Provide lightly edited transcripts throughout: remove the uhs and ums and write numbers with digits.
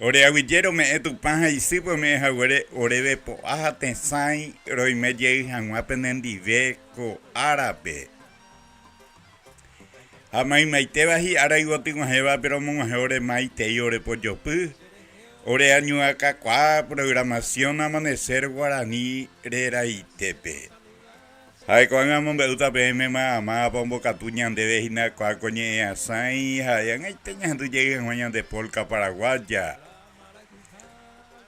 Ore aguyje rome'ẽ Tupã ha isýpe ome'ẽ haguére oréve po'a ha tesãi roime jey hag̃ua penendive ko árape. Ha maymaitéva hi'ára yvotyg̃uahẽvape romog̃uahẽ ore maitei ore pojopy, ore añuakakuaa programación Amanecer Guarani reraitépe. Ha'e ko'ág̃a amombe'úta peẽme mávapa ombokatu ñandéve hína ko'ã ko ñe'ẽ asãi ha'e ag̃aite ñahendu jey hag̃ua ñande polka paraguaya.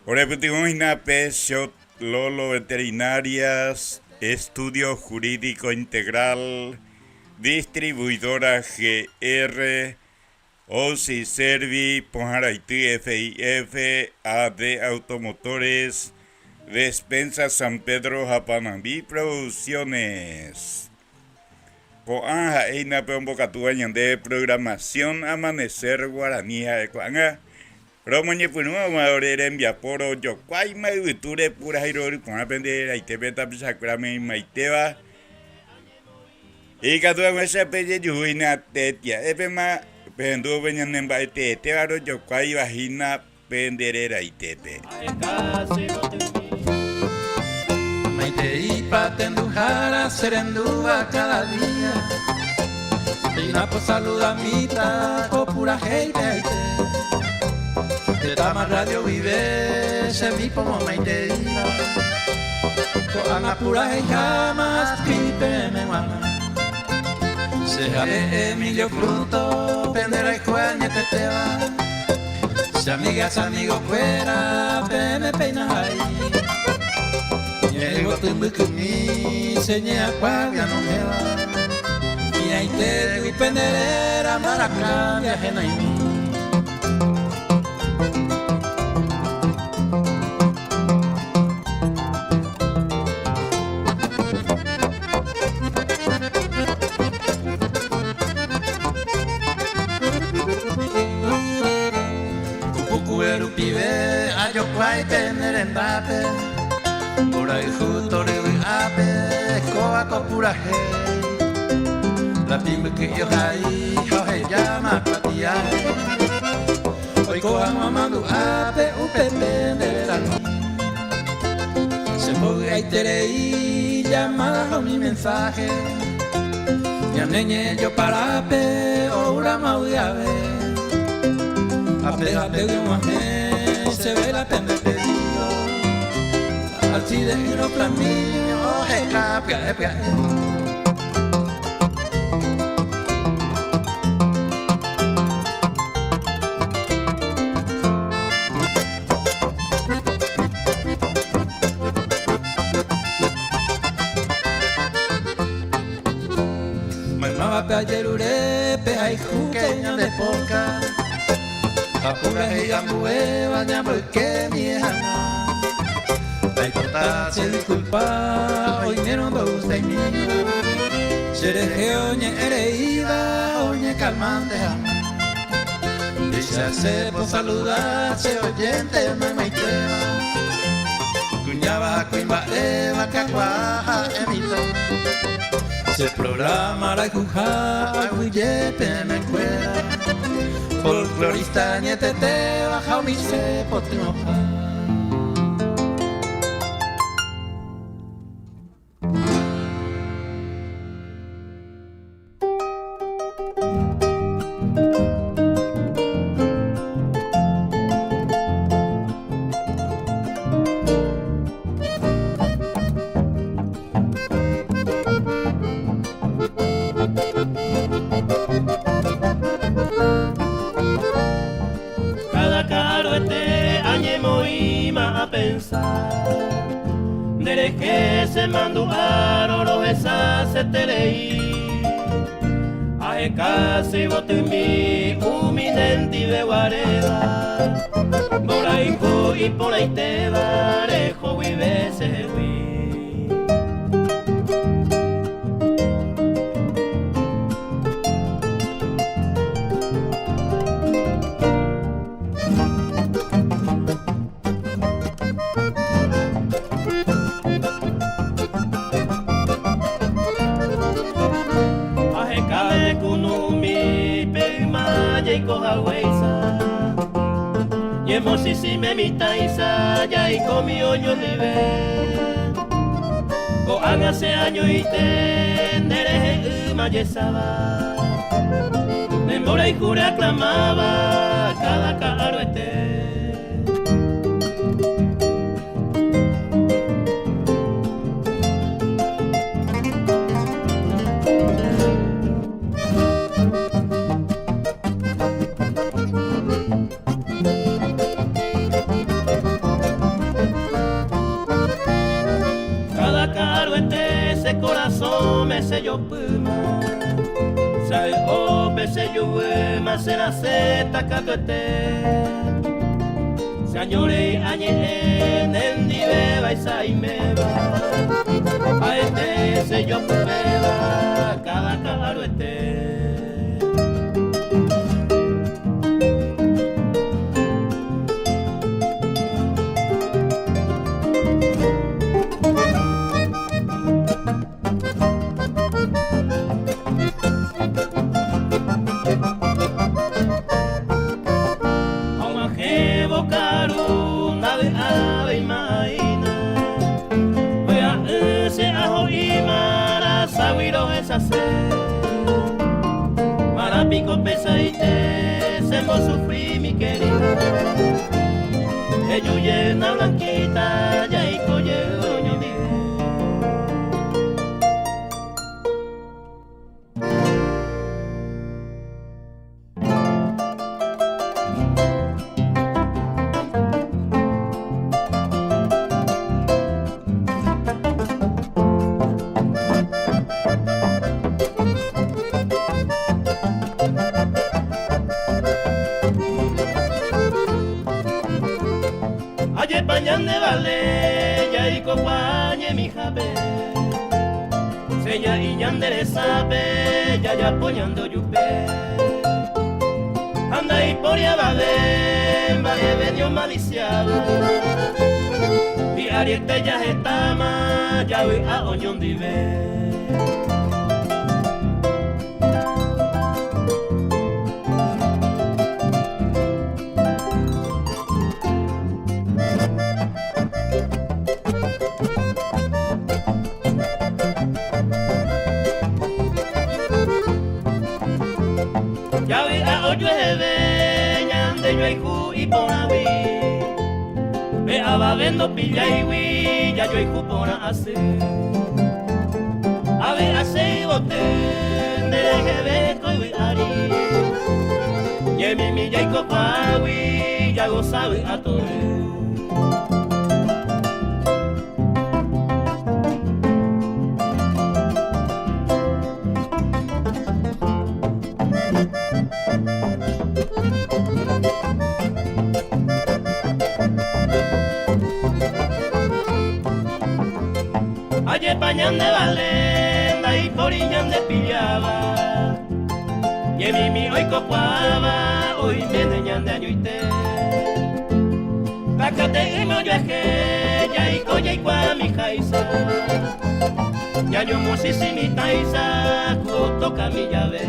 Orepytyvõ hína pe Shot Lolo Veterinarias, Estudio Jurídico Integral, Distribuidora GR, Oxy Servi, Pohãraity FIF, AD Automotores, Despensa San Pedro ha Panambi Producciones. Ko'ã ha'e hína pe ombokatúva ñande programación Amanecer Guarani ha'e ko'ág̃a romoñepyrũva ore rembiapo rojokuáima yvytúre purahéi rory porã pende raitépe tapichakuéra meimaitéva. Ikatu hag̃uáicha pejejuhu hína tetia'épema, pehendu upe ñane mba'eteetéva rojokuáiva hína pende reraitépe. Maiteipa tenduhára che rendúva cada día, Péina po saludamíta ko purahéipe aite. Tetãma radio guive che mi pomomaiteíva. Ko'ág̃a puraheiháma askrivi peẽme g̃uarã. Che ha'e Emilio Fruto pende rayhu añetetéva. Che amiga, che amigo-kuéra peẽme péina hai. Ñe'ẽyvoty mbykymi che ñe'ãkuágui anohẽva. Hi'ãitégui pende réra mbaraka ahenaimi. Kupukue rupive ajokuái pene rendápe, mborayhu tory vy'ápe kóva ko purahéi. Lapi mbyky'i ohai ha ohejáma kuatiáre. Oiko hag̃ua mandu'ápe upépe nde rerami. Che mbovy'aiterei llamada ha umi mensaje. Ñane ñe'ẽ joparápe oúramo avy'ave. Ape apégui og̃uahẽ chéve la pende pedido. Alcide'ỹrõ flaminio oheka pya'e pya'e. Maymávape ajerure pehayhúke ñande polka ha purahéi ambuéva ñamboyke mieha'ã. Aipota che disculpa oimérõ ndogustáimi che rehe oñe'ẽ reíva oñekalmánte hag̃ua. Péicha che posaluda che oyénte maymaitéva, kuñáva ha kuimba'éva kakuaa ha'e mitã. Che programa rayhuha aguyje peẽmekuéra, folklorista añetetéva ha umi che potyvõha. Cada ka'aruete añemoĩma apensa Nderehe chemandu'árõ rohechaseterei Aheka che yvotymi umi nendive guaréva Mborayhu iporãitéva reho guive chehegui. Aheka ne kunumi pe yma jaiko haguéicha. Ñemosisime mitãicha jaikomi oñondive. Ko'ág̃a che añoite nderehe yma jesava. Ne mborayhu reaclamáva káda ka'aruete. Cada ka'aruete che korasõme che jopýma, Cha'y'ópe che juvýma che rasẽta katuete. Che añorei añe'ẽ nendive vaicha aiméva, Ha'ete che jopyvéva cada ka'aruete. Og̃uahẽvo karu ndavy'avéima aína, vy'a'ỹ che aho'íma raságui rohechase. Marã piko pechaite chembosufri mi querida, Eju jeýna Blanquita jaiko jey oñondive. Ajépa ñande vale jaikokuaa ñemihápe, Seña'i ñande resápe jajapo ñande ojupe. Ha ndaipóri avave mba'eve ni omalisiáva, Hi'ariete jahetáma javy'a oñondive. Javy'a ojueheve ñande joayhu iporãgui, pe avave ndopilláigui jajoayhu porã asy. Avy'a che yvoty nde reheve ko yvy ári, ñemimi jaikokuaágui jagosa vy'a tory. Ajépa ñande vale ndaipóri ñande pilláva, ñemimi oikokuaáva oiméne ñande añoite. Takate'ỹme ojuehe jaiko jaikuaami háicha, ñañomosisi mitãicha ku otokami jave.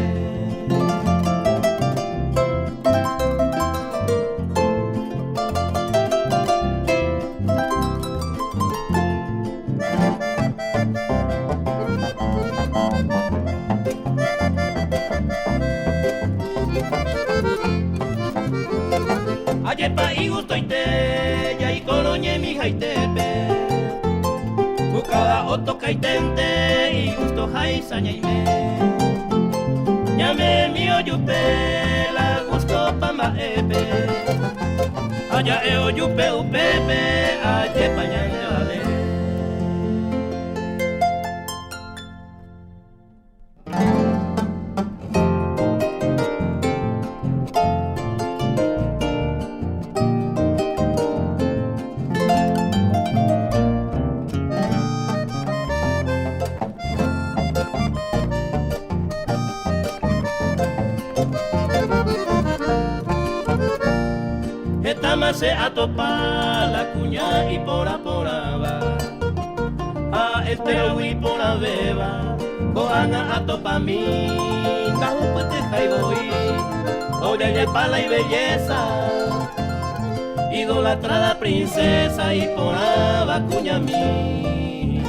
Ajépa igustoite jaikórõ ñemihaitépe, ku káda otokaiténte igustoháicha ñaime. Ñame'ẽmi ojupe la gustopa mba'épe, ha ja'e ojupe upépe ajépa ñande vale. Hetáma che atopa la kuña iporã porãva ha enterogui iporãvéva ko'ág̃a atopami ndahupytyhái voi ojajepa la ibelleza. Idolatrada princesa iporãva kuñami.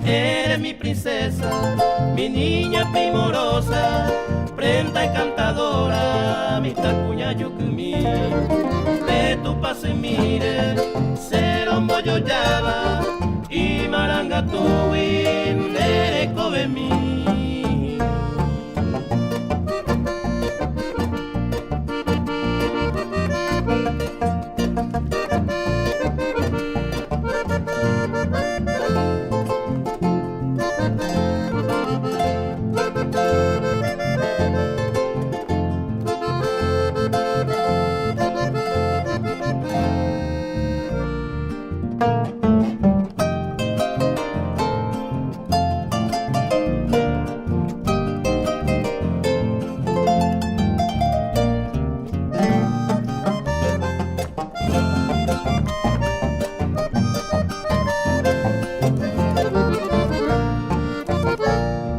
Eres mi princesa, mi niña primorosa, prenda encantadora, mitãkuña jukymi. Pe tupãsymíre che rombojojáva, imarangatúgui nde rekovemi.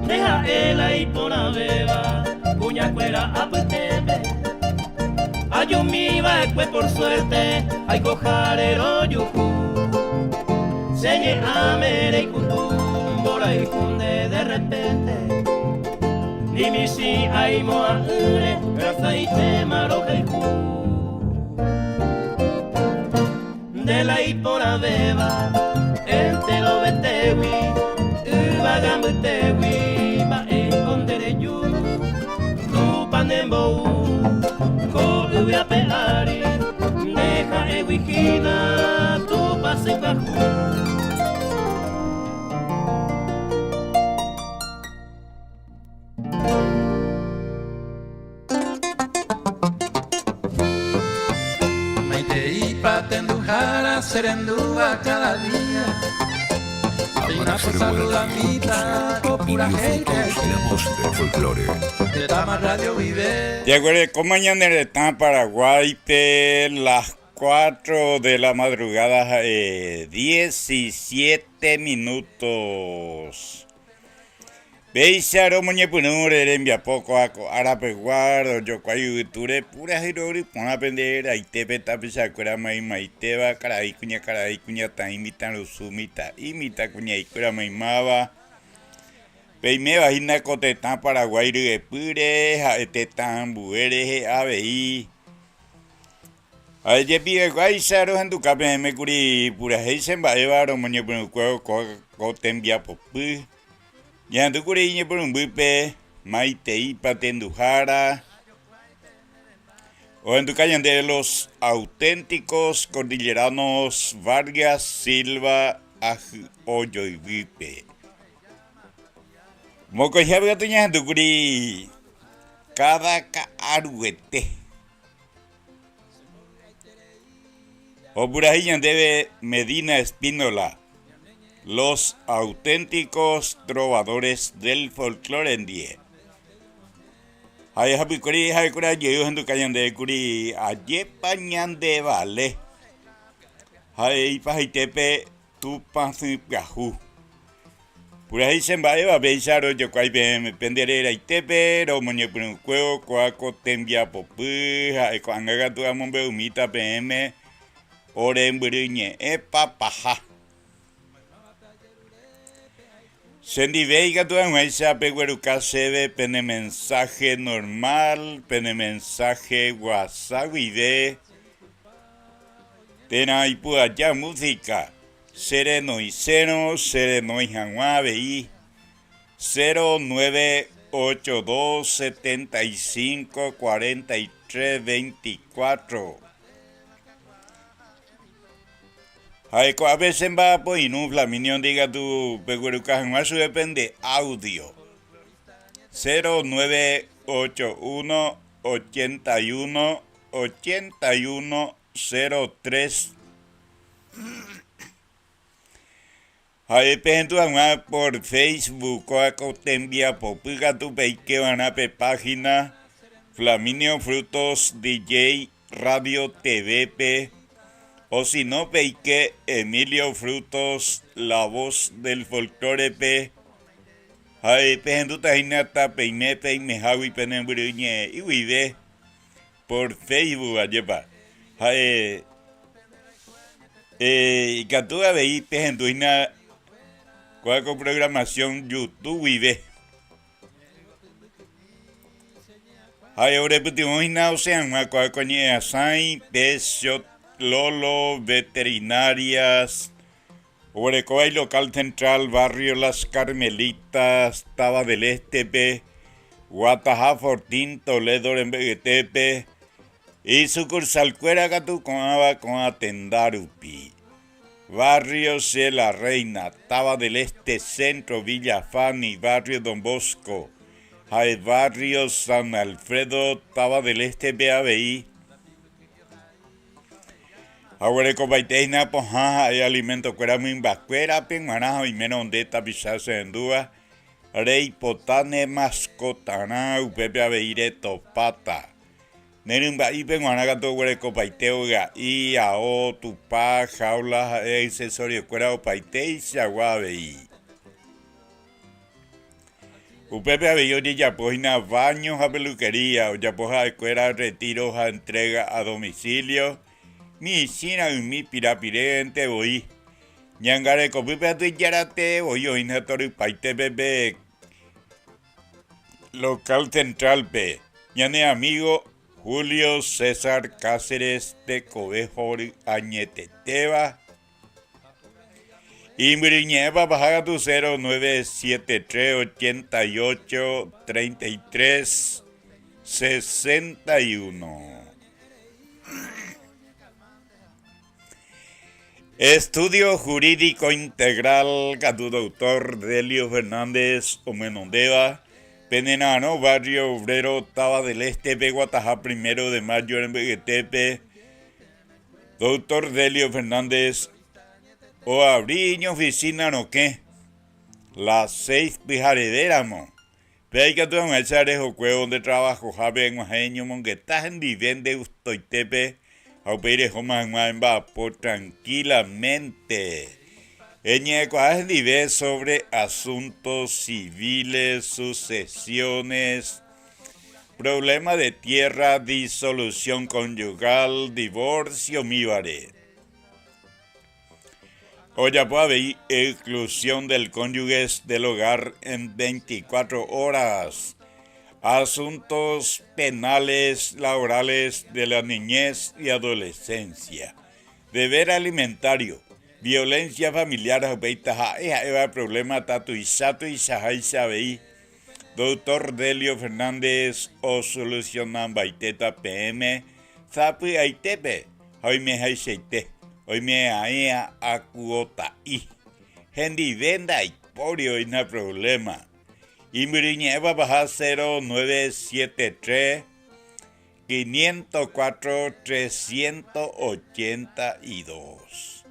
Nde ha'e la iporãvéva kuñakuéra apytépe. Ajumi va'ekue por suerte aikoháre rojuhu. Che ñe'ãme reikutu mborayhu nde de repente. Ni michĩ aimo'ã'ỹre rasaitéma rohayhu. Nde la iporãvéva enterovetégui, yvága mbytégui mba'éiko nde reju. Tupã nembou ko yvy ape ári, nde ha'égui hína Tupã sy pyahu. Maiteípa tenduhára che rendúva cada día. Péina Amanecer posaludamíta Guaraní ko Emilio purahéi Frutos, la voz del folclore. Tetãma radio guive. Jaguerekóma ñane retã Paraguáipe las cuatro de la madrugada ha'e diecisiete minutos. Péicha romoñepyrũ ore rembiapo ko'a ko árapegua rojokuái yvytúre purahéi rory porã pende raitépe tapichakuéra maymaitéva, karai, kuñakarai, kuñataĩ, mitãrusu, mitã'i, mitãkuña'ikuéra maymáva. Peiméva hína ko tetã Paraguái ryepýre ha'e tetã ambue rehe avei. Ha jepiveguáicha rohenduka peẽme kuri purahéi che mba'éva romoñepyrũkuévo ko tembiapopy. Ñahendu kuri iñepyrũmbýpe maiteípa tenduhára ohenduka ñandéve los auténticos cordilleranos Vargas Silva ahy'ojoyvýpe. Mokõiha katu ñahendu kuri káda ka'aruete. Opurahéi ñandéve Medina Espínola, Los auténticos trovadores del folklore ndie. Ha'e ha'ekuéra jey ohenduka ñandéve kuri ajépa ñande vale. Ha'e ipahaitépe Tupãsy pyahu. Purahéi che mba'éva péicha rojokuái peẽme pende reraitépe romoñepyrũkuévo kóa ko tembiapopy ha'e ko'ág̃a katu amombe'umíta peẽme ore mbyry ñe'ẽ papaha. Che ndive ikatu hag̃uáicha pegueruka chéve pene mensaje normal, pene mensaje WhatsApp guive, Térã ipu'aja música, che renoisérõ che renói hag̃ua avei, 0 9 8 2 75 43 24. Ha'e ko'ápe che mba'apo irũ Flaminio ndikatu pegueruka hag̃ua chupe pende audio. 0 9 8 1 81 81 03. Ha'e pehendu hag̃ua por Facebook kóa ko tembiapopy katu peike va'erã pe página Flaminio Frutos DJ Radio TV-pe o si no peike Emilio Frutos La Voz del Folklore-pe ha'e pehendúta hína tapeime peimehágui pene mbyry ñe'ẽ guive. Por Facebook, ajépa. Ha'e ikatu avei pehendu hína kóa ko programación YouTube guive. Ha'e orepytyvõ hína osẽ hag̃ua kóa ko ñe'ẽasãi, Pechot, Lolo, Veterinarias, oguerekóva ilocal central barrio Las Carmelitas, Táva del Este-pe, Guataha Fortín, Toledo rembe'yetépe, Isukursalkuéra katu ko'ãva ko'ã tenda rupi, Barrio Che La Reina, Táva del Este, Centro, Villa Fanny, Barrio Don Bosco, ha'e Barrio San Alfredo, Táva del Este-pe avei. Ha oguerekopaite hína pohã ha'e alimentokuéra mymbakuérape g̃uarã ha oimérõ nde tapicha cherendúva, reipota ne maskotarã upépe avei retopáta. Ne rymba'ípe g̃uarã katu oguerekopaite oga'i, ao, tupa, jaula ha'e accesoriokuéra opaiteichagua avei. Upépe avei ojejapo hína baño ha peluquería, ojapo ha'ekuéra retiro ha entrega a domicilio, michĩ ra'ymi pirapirénte voi. Ñangarekopýpe katu ijaratee voi oĩna torypaitépe pe Local Central-pe, ñane amigo Julio César Cáceres tekove hory añetetéva, imbyryñe'ẽva paha katu 0973 88 33 61. Estudio Jurídico Integral katu Doctor Delio Fernández omyenondéva Penerarõ Barrio Obrero Táva del Este-pe guataha Primero de Mayo rembe'yetépe Doctor Delio Fernández oabri iñoficina rokẽ las seis pyharevéramo. Péa ikatu hag̃uáicha rehokuévo nde travahohápe eg̃uahẽ eñomongeta hendive nde gustoitépe ha upéi rehóma hag̃ua emba'apo trankílamente. Eñe'ẽkuaa hendive sóvre asuntos civiles, sucesiones, problema de tierra, disolución conyugal, divorcio umívare. Ojapo avei exclusión del cónyuges del hogar en 24 horas, asuntos penales, laborales de la niñez y adolescencia, deber alimentario, violencia familiar ha upéi taha'e ha'éva problema tatuicha tuichaháicha avei Doctor Delio Fernández osolucionambaitéta peẽme sapy'aitépe ha oimehaichaite, oime'aĩa akuota'i. Hendive ndaipóri oĩna problema. Imbyryñe'ẽva paha 0973 504 382.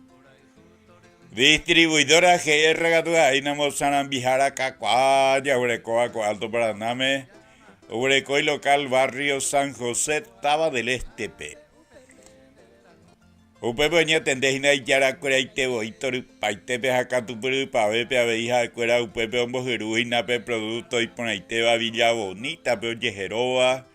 Distribuidora GR katu ha'éina mosarambihára kakuaa jaguerekóva ko Alto Paranáme, oguereko ilocal barrio San José, Táva del Este-pe. Upépe oñatende hína ijarakueraite voi torypaitépe ha katupyrypavépe avei ha'ekuéra upépe ombohyru hína pe producto iporãitéva Villa Bonita-pe ojeheróva.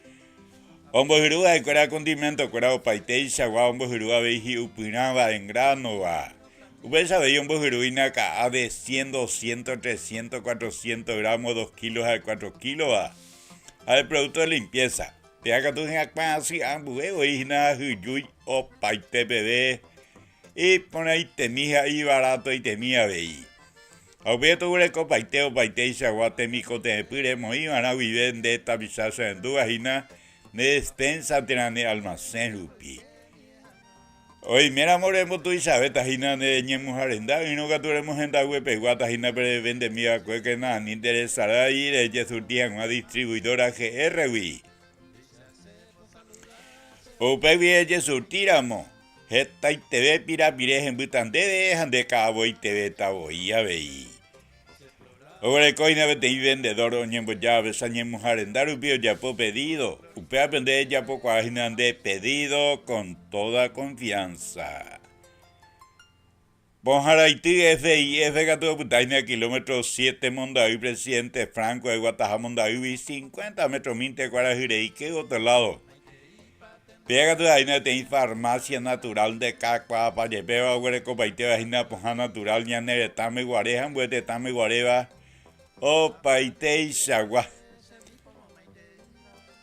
Ombohyru ha'ekuéra condimentokuéra opaiteichagua ombohyru avei hi'upyrãva en grano-va. Upéicha avei ombohyru hína ka'a de cien, doscientos, trescientos, cuatrocientos gramos, dos kilos ha cuatro kilos-va. Ha'e producto de limpieza. Péva katu hyakuã asy ambue voi hína hyjúi opaite peve, iporãitemi ha ivaratoitemi avei. Ha upéi toguerekopaite opaiteichagua temikotevẽpy remoĩva'erã guive nde tapicha cherendúva hína ne despensa térã ne almasẽ rupi. Oiméramo rembotuichavéta hína ne ñemuharenda, ỹrõ katu remohendaguepeguáta hína pe revendemi va'ekue kena ani nderesarái rejesurti hag̃ua distribuidora GR-gui. Upégui ejesurtíramo, hetaiteve pirapire hembýta ndéve ha nde ka'avoitevéta voi avei. Oguereko hína peteĩ vendedor oñemboja avesa ñemuha renda rupi ojapo pedido, upévape nde ejapokuaa hína nde pedido con toda confianza. Pohãraity FIF katu opyta hína kilómetro siete Mondaý Presidente Franco eguataha Mondaýgui 50 metro mínte kuarahy reike otro lado. Péa katu ha'éna peteĩ farmacia natural ndekakuaapa jepéva oguerekopaitéva hína pohã natural ñane retãme guare ha ambue tetãme guaréva opaiteichagua.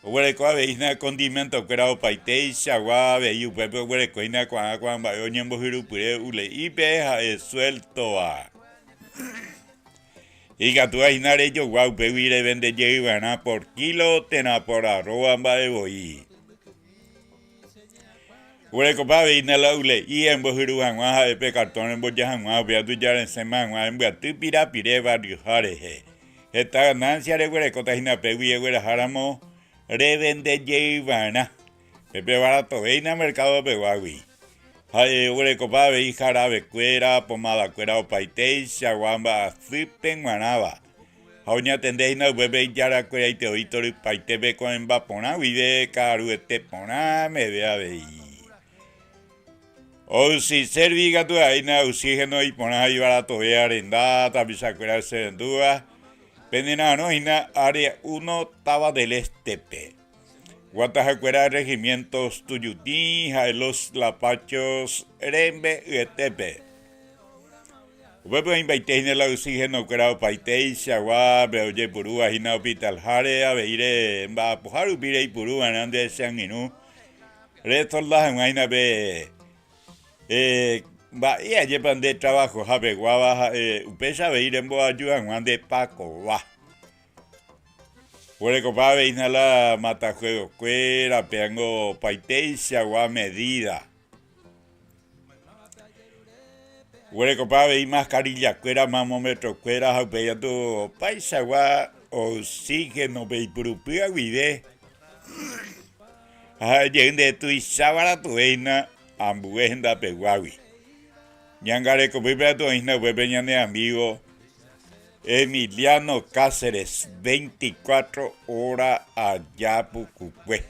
Oguereko avei hína condimento-kuéra opaiteichagua avei upépe oguereko hína ko'ã ko'ã mba'e oñembohyrupyre ule'ípe ha'e sueltova. Ikatúva hína rejogua upégui revende jey va'erã por kílo térã por arróva mba'e voi. Oguerekopa avei hína la ule'i embohyru hag̃ua ha'e pe kartón remboja hag̃ua upéva tuja resẽma hag̃ua embyaty pirapire barrioha rehe. Heta ganancia reguerekóta hína pégui egueraháramo revende jey va'erã. Pépe varatovéina mercado peguágui. Ha'e oguerekopa avei jaravekuéra, pomadakuéra opaiteichagua mba'asýpe g̃uarãva. Ha oñatende hína upépe ijarakueraite oĩ torypaitépe ko'ẽmba porã guive ka'aruete porã meve avei. Oxyservi katu ha'éina oxígeno iporã ha ivaratovéva renda tapichakuéra cherendúva, penera'arõ hína Área Uno Táva del Este-pe. Guatahakuéra Regimientos Tuyutĩ ha Los Lapachos rembe'yetépe. Upépe oĩmbaite hína la oxígeno-kuéra opaiteichagua pe ojepurúva hína hospital-háre avei re mba'apoha rupi reipuru va'erã nde che angirũ retolda hag̃ua hína pe mba'e ajépa nde trabajo-hapeguáva ha'e upéicha avei remboaju hag̃ua nde pakova. Oguerekopa avei hína la matajuegokuéra, péango opaiteichagua medida. Oguerekopa avei mascarillakuéra, mamometrokuéra ha upéi katu opaichagua oxígeno pe ipurupýva guive. Ha ha'e jey nde tuicha baratovéi hína ambue hendapeguágui. Ñangarekopýpe katu oĩ hína upépe ñane amigo Emiliano Cáceres, 24 hora aja pukukue.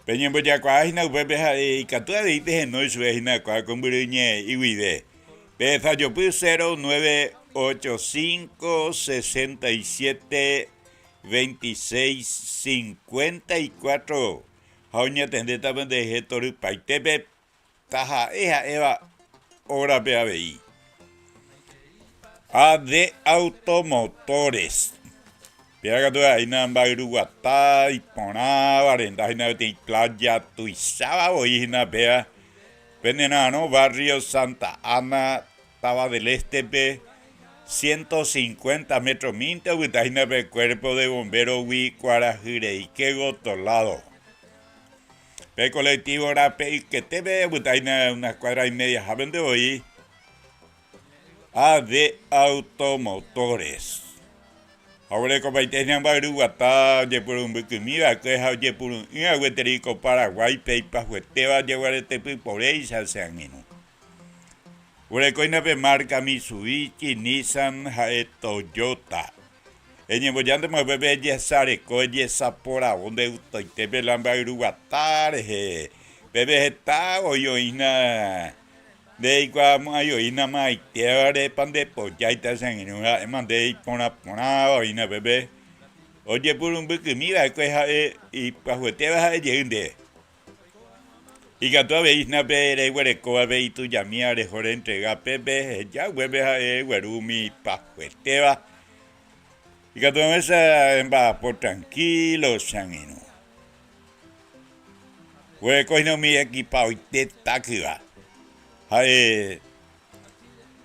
Peñembojakuaa hína upépe ha'e ikatu avei pehenói chupe hína kua ko mbyryñe'ẽ guive. Pe Fajopy 0985 67 26 54 ha oñatendéta penderehe torypaitépe Taha'e ha'éva órape avei. AD Automotores. Péva katu ha'éina mba'yruguata iporãva renda hína peteĩ playa tuicháva voi hína péva. Penera'arõ barrio Santa Ana, Tava del Este-pe, 150 metro-mínte opyta hína pe Cuerpo de Bombero-gui kuarahyreike gotyo lado. Pe colectivo rape yketépe opyta hína unas cuadra y media hápente voi AD Automotores. Ha oguerekopaite hína mba'yruguata ojepuru mbykymi va'ekue ha ojepuru'ỹva gueteri ko Paraguáipe ipahuetéva jeguaretepy poréicha che angirũ. Oguereko hína pe marca Mitsubishi, Nissan ha'e Toyota. Eñembojántema upépe ejesareko, ejesaporavo nde gustoitépe la mba'yruguata rehe. Pépe heta voi oĩna ndeikuaamo'ãi oĩna maitévarepa nde pojáita che angirũ ha'éma nde iporã porãva oĩna pépe ojepuru mbykymi va'ekue ha'e ipyahuetéva ha'e jey nde. Ikatu avei hína pe reguerekóvape itujamíva reho rentrega pépe heja upépe ha'e egueru umi ipahuetéva. Ikatu hag̃uáicha emba'apo trankílo che angirũ. Oguereko hína umi ekipaoite tákyva. Ha'e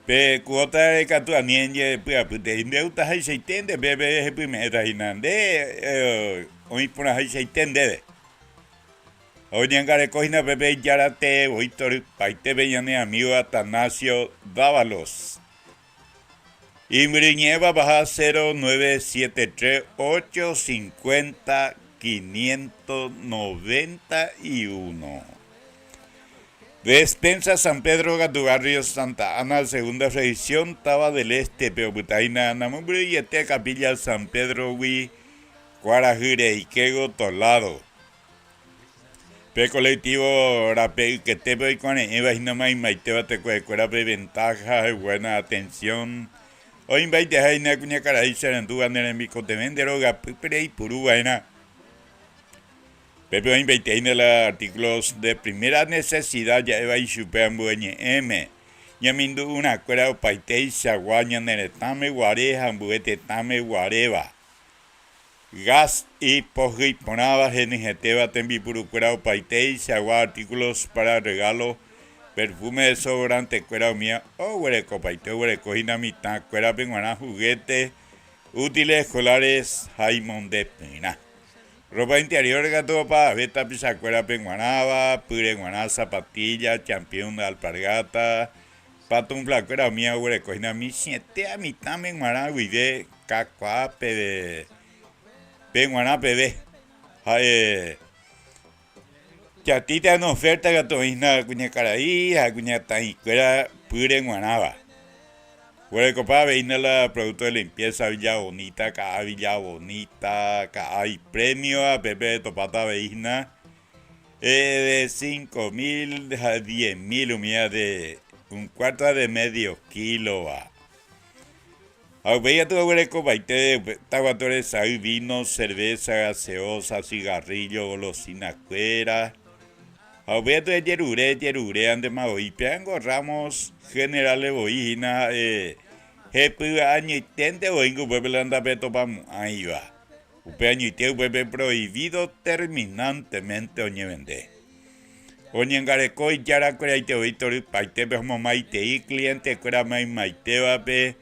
pe kuóta ikatu ani enjepy'apýtei nde utahaichaite nde pépe ehepyme'ẽta hína nde oĩ porãhaichaite ndéve. Oñangareko hína pépe Ijára tee voi torypaitépe ñane amigo Atanasio Dávalos. Imbyryñe'ẽva paha 0973 850 591. Despensa San Pedro katu barrio Santa Ana segunda fracción táva del Este-pe opyta hína namombyry'iete capilla San Pedro-gui Kuarahy reike gotolado. Pe colectivo rape yketépe oikuare'ẽva hína maymaitéva tekuaekuérape ventaja ha buena atención. Oĩmbaiteha hína kuñakarai che rendúva ne remikotevẽ nde rogapýpe reipuru va'erã. Pépe oĩmbaiteíne la artículos de primera necesidad ja'éva ichupe ambue ñe'ẽme. Ñamindu'urãkuéra opaiteichagua ñane retãme guare ha ambue tetãme guaréva. Gas ipohýi porãva henyhẽtéva tembipurukuéra opaiteichagua artículos para regalo, perfume desodorantekuéra umíva oguerekopaite oguereko hína mitãkuérape g̃uarã juguete, útiles escolares ha imondepyrã. Ropa interior katu opavave tapichakuérape g̃uarãva, pýre g̃uarã, zapatilla, champion, alpargata, patumplakuéra umíva oguereko hína michĩete mitãme g̃uarã guive kakuaa peve pe g̃uarã peve. Ha'e chatita en oferta katu oĩ hína kuñakarai ha kuñataĩkuéra pýre g̃uarãva. Guerekopa avei hína la producto de limpieza Villa Bonita, ka'a Villa Bonita, ka'a ipremiova, pépe topáta avei hína de 5000 ha 10000 umíva de un cuarto ha de medio kilova. Ha upéi katu oguerekopaite upe taguato resay vino, cerveza, gaseosa, cigarrillo, golosina kuéra. Ha upéi katu ejerure, ejerure antema voi. Péango Ramos Generales voi hína ha'e hepýva añoiténte voíngo upépe la ndapetopamo'ãiva. Upe añoite upépe prohibido terminantemente oñevende. Oñangareko ijarakueraite voi torypaitépe omomaitei cliente-kuéra maymaitévape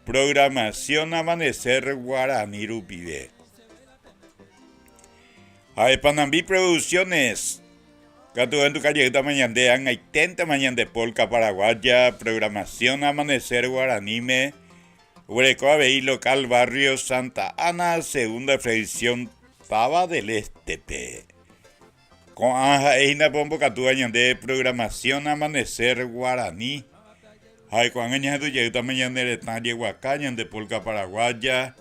programación Amanecer Guarani rupive. Ha'e Panambi Producciones katu ohenduka jeýtama ñande ag̃aiténtema ñande Polka Paraguaya programación Amanecer Guaraníme oguereko avei local barrio Santa Ana segunda fracción Táva del Este-pe. Ko'ã ha'e hína pe ombokatúva ñande programación Amanecer Guarani. Ha'e ko'ág̃a ñahendu jeýtama ñane retã jeguaka, ñande polka paraguaya,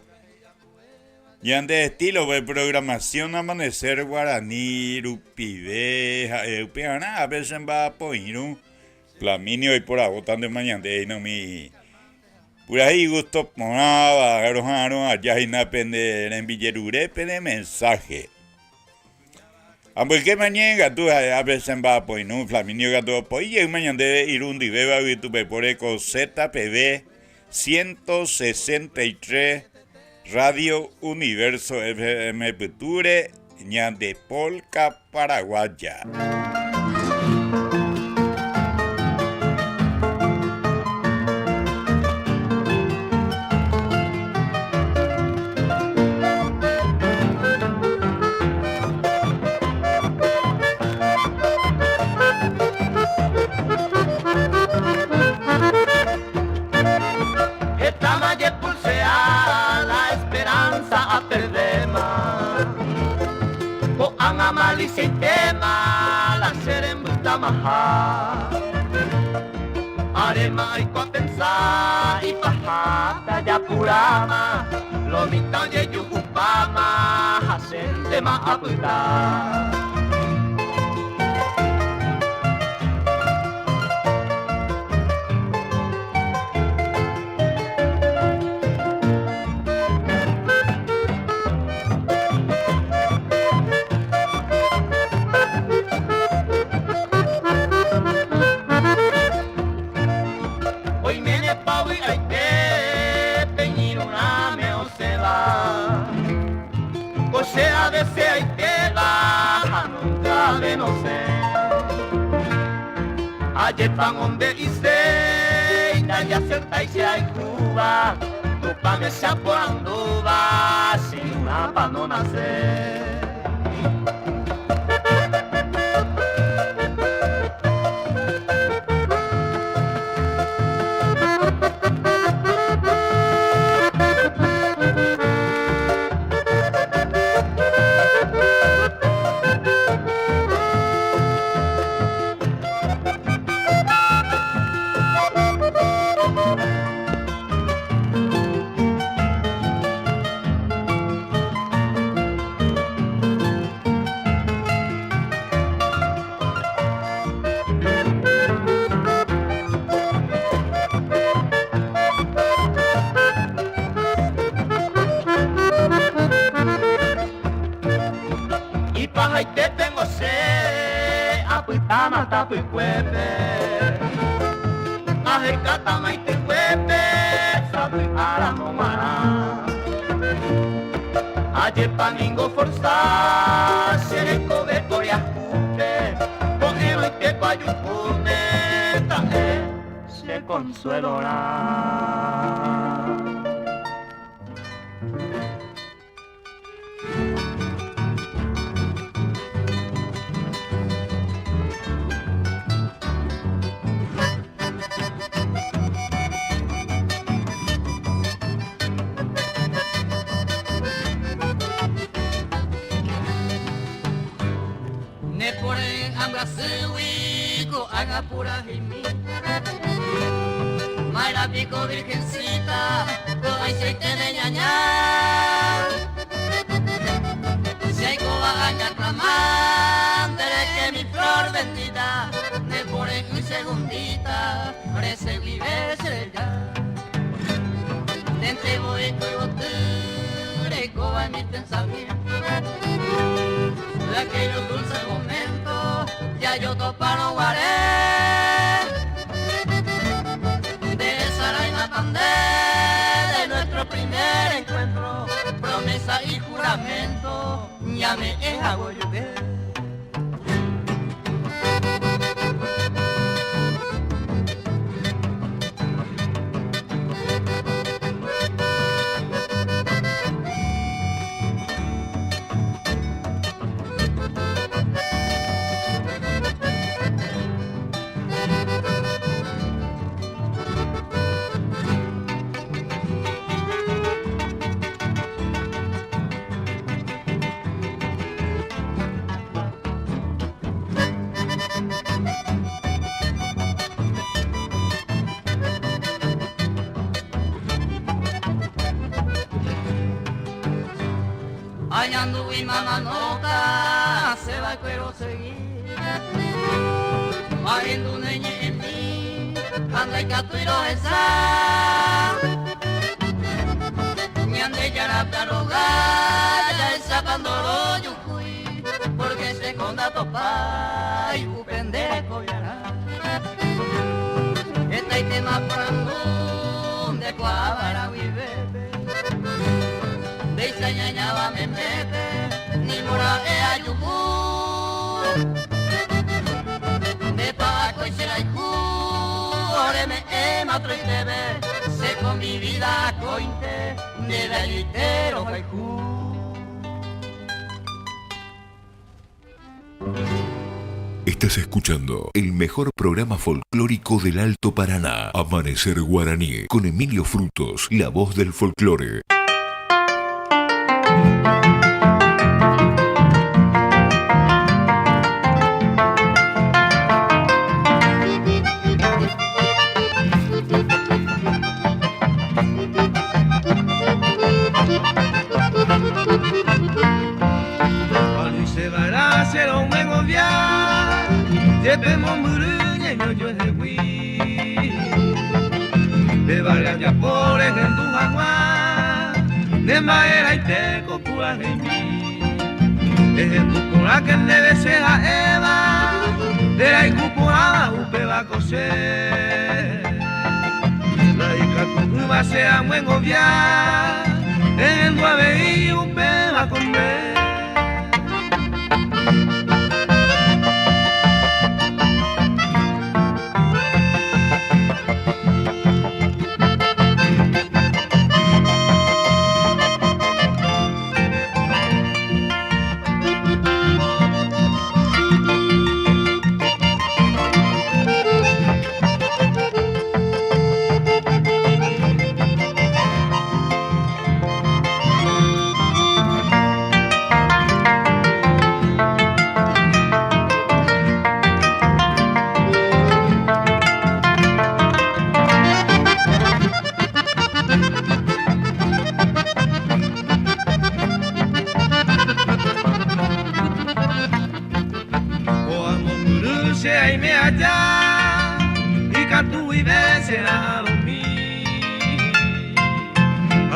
ñande estilo pe programación Amanecer Guarani rupive ha'e upearã ápe che mba'apoirũ Flaminio oiporavótantema ñande hína umi purahéi igusto porãva roha'arõ aja hína pende rembijerure pene mensaje. Amboykéma ñe'ẽ katu ha'e ápe che mba'apoirũ Flaminio katu opoi jeýma ñandéve irundyvévagui tupepóre ko ZPV 163 Radio Universo FM pytúre ñande Polka Paraguaya. Hetáma jepulsea la esperanza aperdéma Ko'ág̃a maliciaitéma la che rembytamaha Aréma aiko apensa ipahápe ajapuráma Lo mitã ojejuhupáma ha chéntema apyta. Oiménepa vy'aite pe iñirũrãme osẽva, ko che adeseaitéva ha nunca ave nosẽ. Ajépa ngonde'iséi ndajasertái che hayhúva, Tupãme che aporandúva che irũrãpa nonasẽ. Ipahaitépengo che apytáma tapykuépe. Ahekátama itykuépe sapy'áramo g̃uarã. Ajépa ningo forza che rekove poriahúpe, ko'ẽrõitépa ajuhúne ta'e che consuelorã. Ne pore'ỹ ambyasýgui ko'ág̃a puraheimi. Ma'erã piko Virgencita ko'ãichaite ne ñaña. Che aikóva añaklama nde rehe mi flor bendita, ne pore'ỹ segundita reseguive che reja. Ndénte voi ko yvoty reikóva en mi pensamiento. De aquellos dulces momentos jajotopárõ guare. Nde resaráimapa nde de nuestro primer encuentro, promesa y juramento ñame'ẽ hague ojupe. Añandúgui mamanóta che va'ekue rosegi. Ahendu ne ñe'ẽmi ha ndaikatúi rohecha. Ñandejárape aroga jahechápa ndorojukúi, pórke chéko ndatopái upe nde rekoviarã. Hetaitéma porandu ndekuaava'erã guivépe, ndéicha ñañáva memépe nimora'e ajuhu. Ndépa akói che rayhu oreme'ẽma otroitépe, che ko mi vida akóinte ndéve añoite rohayhu. Estás escuchando el mejor programa folclórico del Alto Paraná, Amanecer Guaraní, con Emilio Frutos, la voz del folclore.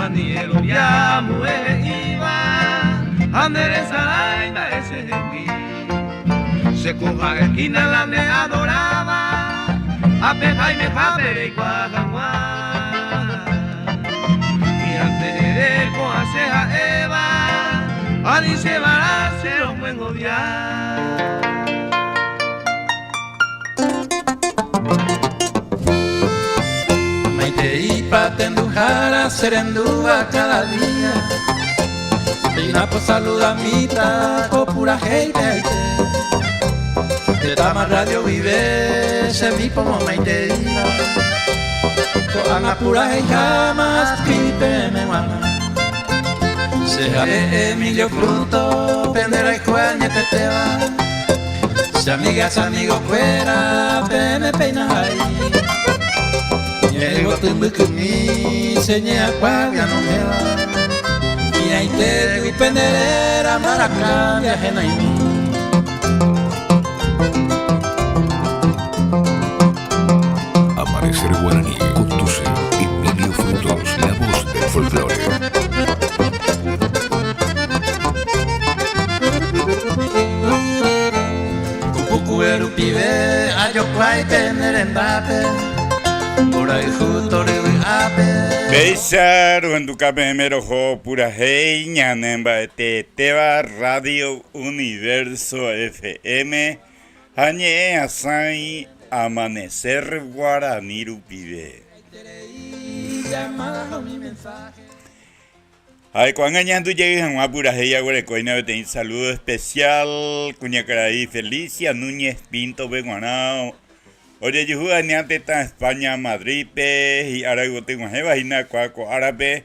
Ani erovia ambue he'íva ha nderesarái mba'e chehegui. Che ko'ã esquina la ne adoráva ha pe haimehápe reikuaa hag̃ua. Hi'ãnte ere ko'ã che ha'éva, ani che vara che romyengovia. Maiteípa tenduhára che rendúva káda día, péina posaludamíta ko purahéipe aite. Tetãma radio guive chemi pomomaiteíva, ko'ág̃a puraheiháma askrivi peẽme g̃uarã. Che ha'e Emilio Fruto pende rayhu añetetéva. Che amiga, che amigo kuéra, peẽme péina hai. Ñe'ẽyvoty mbykymi che ñe'ãkuágui anohẽva. Hi'ãitégui pende réra mbaraka viahenaimi. Amanecer Guaraní conduce Emilio Frutos, la voz del folclore. Kupukue rupive ajokuái pene rendápe, mborayhu tory vy'ápe. Péicha rohenduka peẽme roho purahéi ñane mba'eteetéva Radio Universo FM ha ñe'ẽ asãi Amanecer Guarani rupive. Ha ko'ág̃a ñahendu jey hag̃ua purahéi aguerekóina peteĩ saludo especial kuñakarai Felicia Núñez Pinto-pe g̃uarã ojejuhu aña tetã España Madrid-pe hi'ára yvotyg̃uahẽva hína kua ko árape.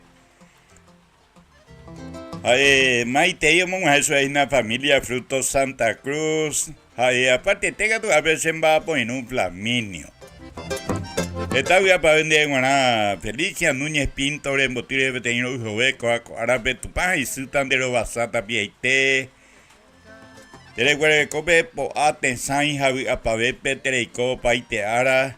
Ha'e maitei omog̃uahẽ chupe hína familia Frutos Santa Cruz. Ha'e apatete katu ápe che mba'apoirũ Flaminio. Heta vy'apavẽ ndéve g̃uarã Felicia Núñez Pinto remboty rehe peteĩ ro'yhove kóva ko árape Tupã ha isýta nde rovasa tapiaite. Tereguerekópe po'a tesãi ha vy'apavépe tereiko opaite ára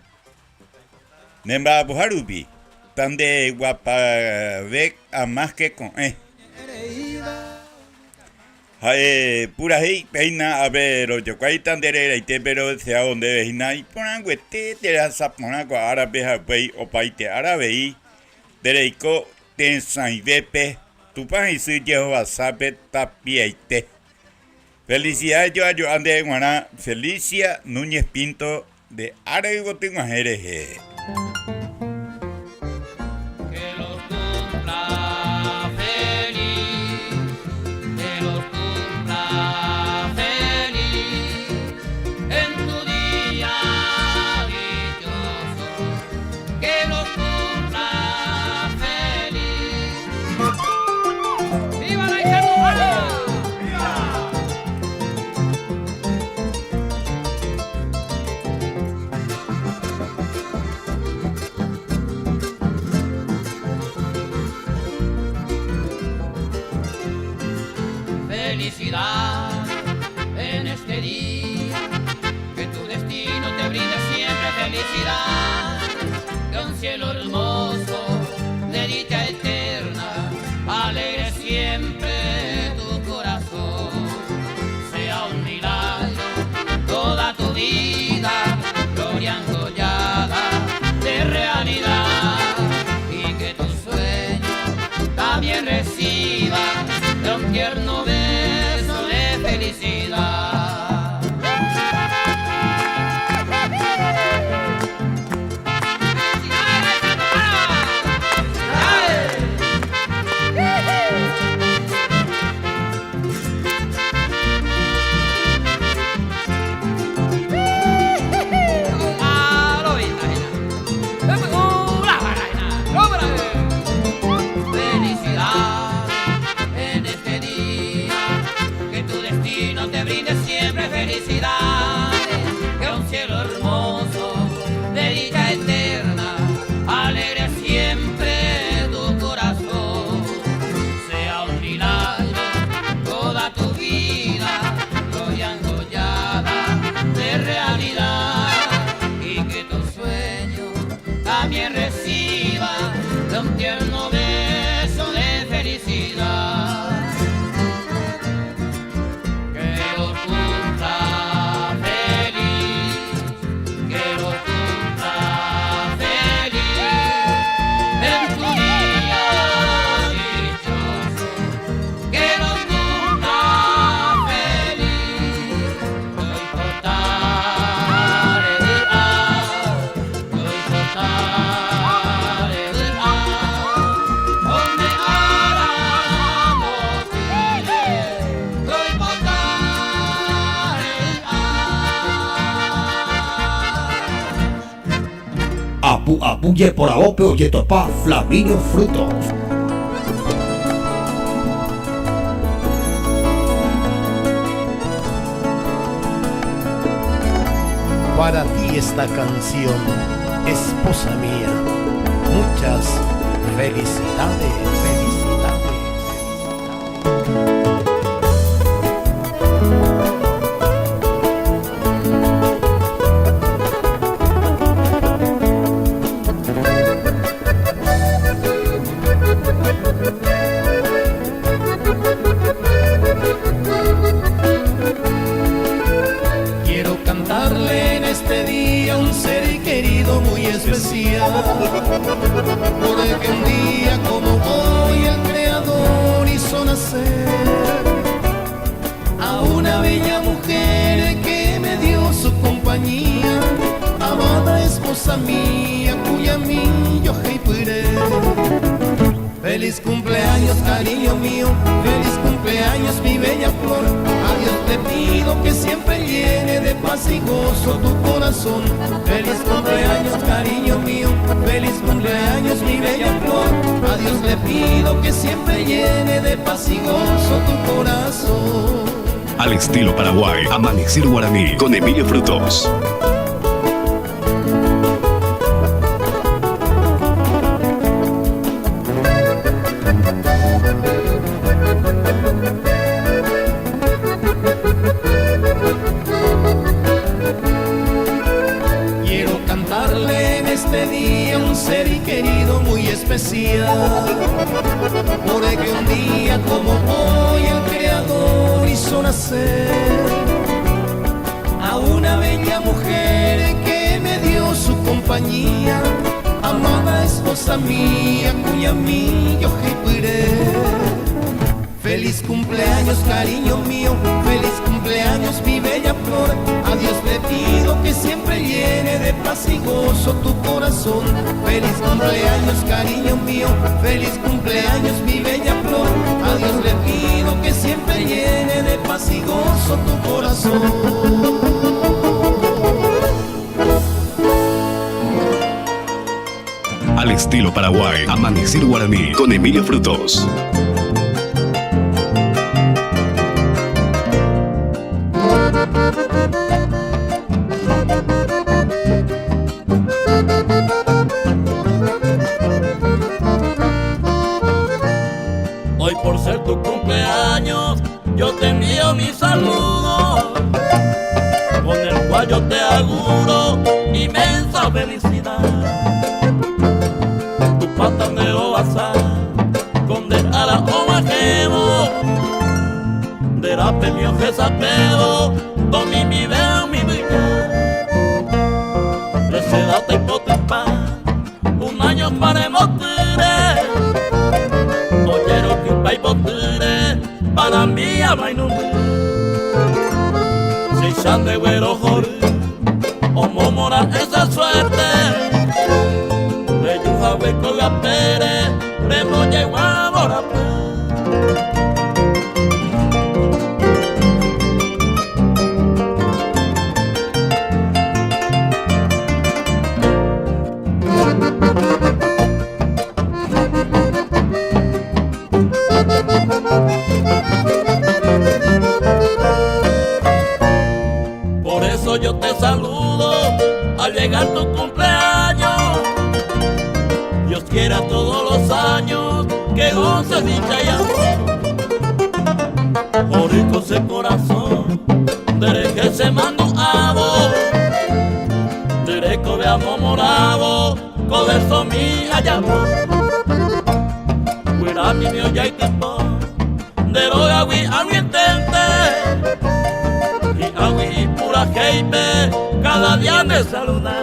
ne mba'apoha rupi, ta nde guapave amáske ko'ẽ. Ha'e purahéi péina ápe rojokuáita nde reraite péro deseávo ndéve hína iporãnguete terehasa porã ko árape ha upéi opaite ára avei tereiko tesãivépe Tupã isy jehovasápe tapiaite. Felicidades joajo'a ndéve g̃uarã Felicia Núñez Pinto Nde ára yvoty g̃uahẽ rehe. Mandu'apu jeporavópe ojetopa Flaminio Frutos. Para ti esta canción, esposa mía, muchas felicidades, felicidades. Quiero cantarle en este día a un ser querido muy especial, porque un día como hoy el Creador hizo nacer a una bella mujer que me dio su compañía, amada esposa mía, cuya mi yo heipyré. Feliz cumpleaños, cariño mío, feliz cumpleaños, mi bella flor. A Dios te pido que siempre llene de paz y gozo tu corazón. Feliz cumpleaños, cariño mío, feliz cumpleaños, mi bella flor. A Dios le pido que siempre llene de paz y gozo tu corazón. Al estilo Paraguay, Amanecer Guaraní con Emilio Frutos. Quiero cantarle en este día a un ser querido muy especial, porque un día como hoy el Creador hizo nacer a una bella mujer que me dio su compañía, amada esposa mía, cuya mi yo heipyré. Feliz cumpleaños, cariño mío, feliz cumpleaños, mi bella flor. A Dios le pido que siempre llene de paz y gozo tu corazón. Feliz cumpleaños, cariño mío, feliz cumpleaños, mi bella flor. A Dios le pido que siempre llene de paz y gozo tu corazón. Al estilo Paraguay, Amanecer Guaraní con Emilio Frutos. Hoy por ser tu cumpleaños, yo te envío mi saludo, con el cual yo te auguro inmensa felicidad. Tu pataneo basá, con de ara o bajemo, de rape mi ojesapeo, domi mi veo mi vida. Recedate y potepa, un año para moture, ollero que un país poture, para mí amainumbe. Si chan de güero jor, o momora esa suerte, de yuja hueco la pere, remo yegua morape. Por eso yo te saludo al llegar tu cumpleaños. Dios quiera todos los años que goces dicha y amor. Jorico ese corazón, dereje se mando abo, dereco veamos morabo, coderso mi ayabo. Cuida mi mio ya y tipo, deroga wi intente, y agui pura heipe, cada día me saluda.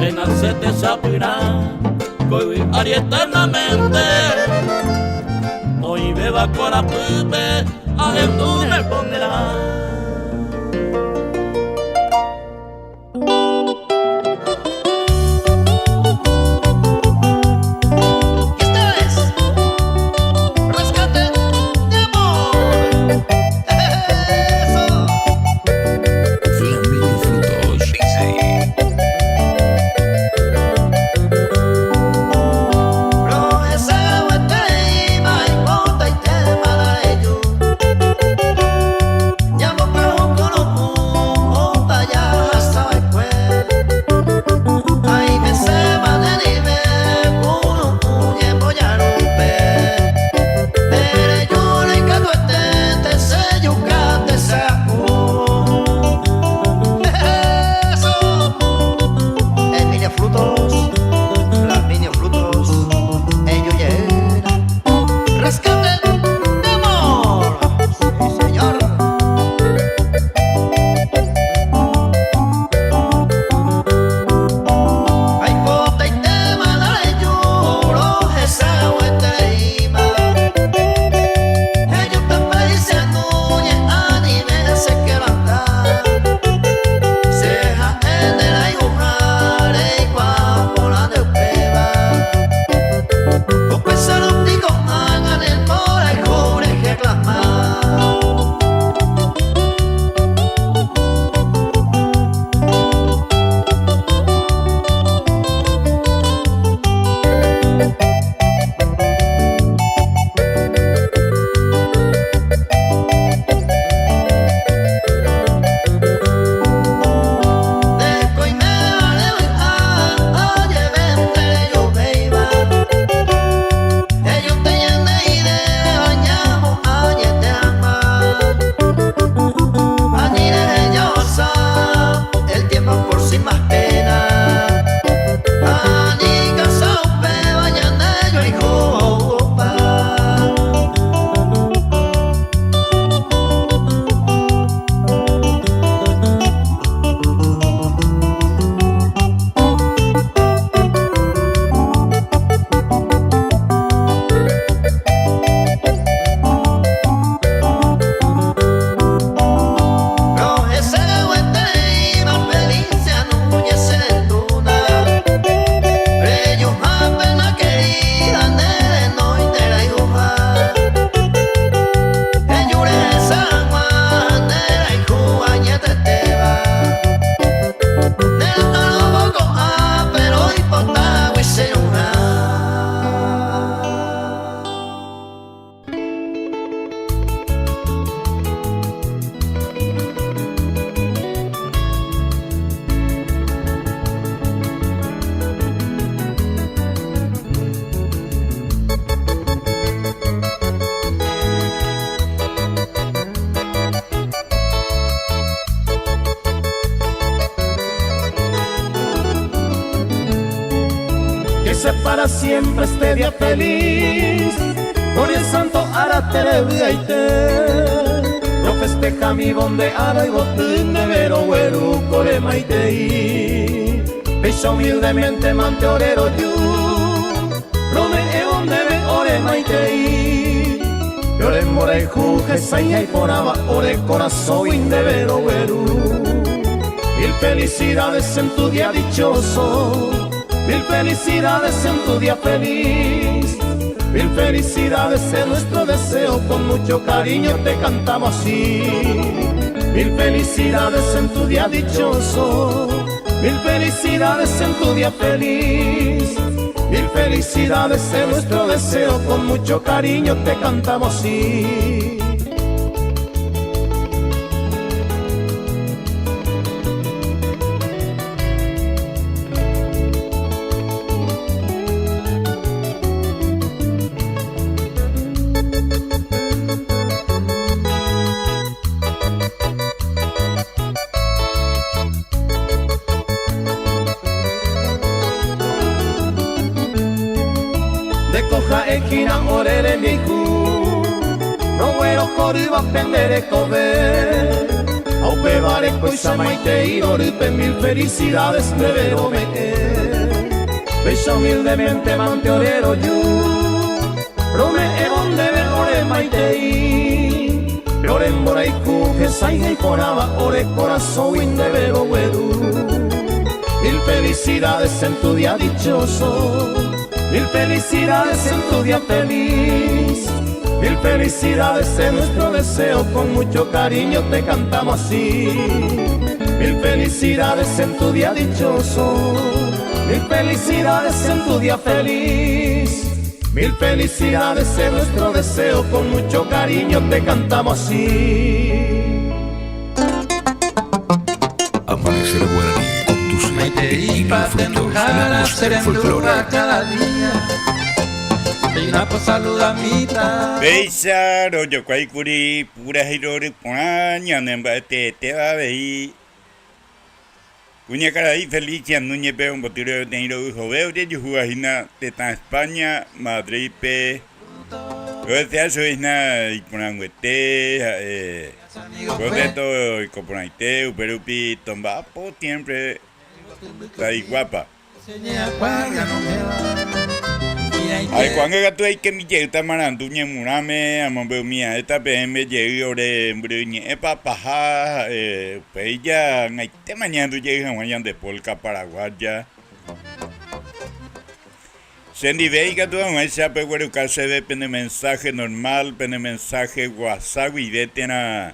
En te sapirá, coi ari eternamente. Hoy beba corapupe, a Jesús me pondrá. Flaminio Frutos, DJ. Bendice para siempre este día feliz Con el santo aratere vy'aite Rofesteja mi bonde ára yvoty ndeve rogueru ko remaitei Péicha humildemente mante ore roju Rome'ẽvo ndéve ore maitei Pe ore mborayhu hesãi ha iporãva ore korasõgui ndéve rogueru Mil felicidades en tu día dichoso Mil felicidades en tu día feliz Mil felicidades es nuestro deseo Con mucho cariño te cantamos así Mil felicidades en tu día dichoso Mil felicidades en tu día feliz Mil felicidades es nuestro deseo Con mucho cariño te cantamos así. Ndéko ha'e hína ore rembiayhu, roguerohorýva pende rekove, ha upévare kóicha maitei rorýpe mil felicidades ndéve rome'ẽ. Péicha humildemente mante ore roju, rome'ẽvo ndéve ore maitei, pe ore mborayhu hesãi ha iporãva ore korasõgui ndéve rogueru. Mil felicidades en tu día dichoso, mil felicidades en tu día feliz, mil felicidades es nuestro deseo, con mucho cariño te cantamos así. Mil felicidades en tu día dichoso, mil felicidades en tu día feliz, mil felicidades es nuestro deseo, con mucho cariño te cantamos así. Amanecer Guaraní conduce Emilio Frutos, la voz del folclore. Péicha rojokuáikuri purahéi rory porã ñane mba'eteetéva avei. Kuñakarai Felicia Núñez-pe ombotyre peteĩ ro'yhove ojejuhúva hína tetã España, Madrid-pe. Rohesea chupe hína iporãnguete ha'e Roberto oiko porãite upe rupi tomba'apo siempre taiguápa. Aikuaánga katu aikemi jeýta marandu ñemurãme, amombe'umi aéta peẽme jey ore mbyryñe'ẽpa paha ha'e upéi jag̃aitéma ñahendu jey hag̃ua ñande polka paraguaya. Che ndive ikatu hag̃uáicha pegueruka chéve pene mensaje normal, pene mensaje WhatsApp guive térã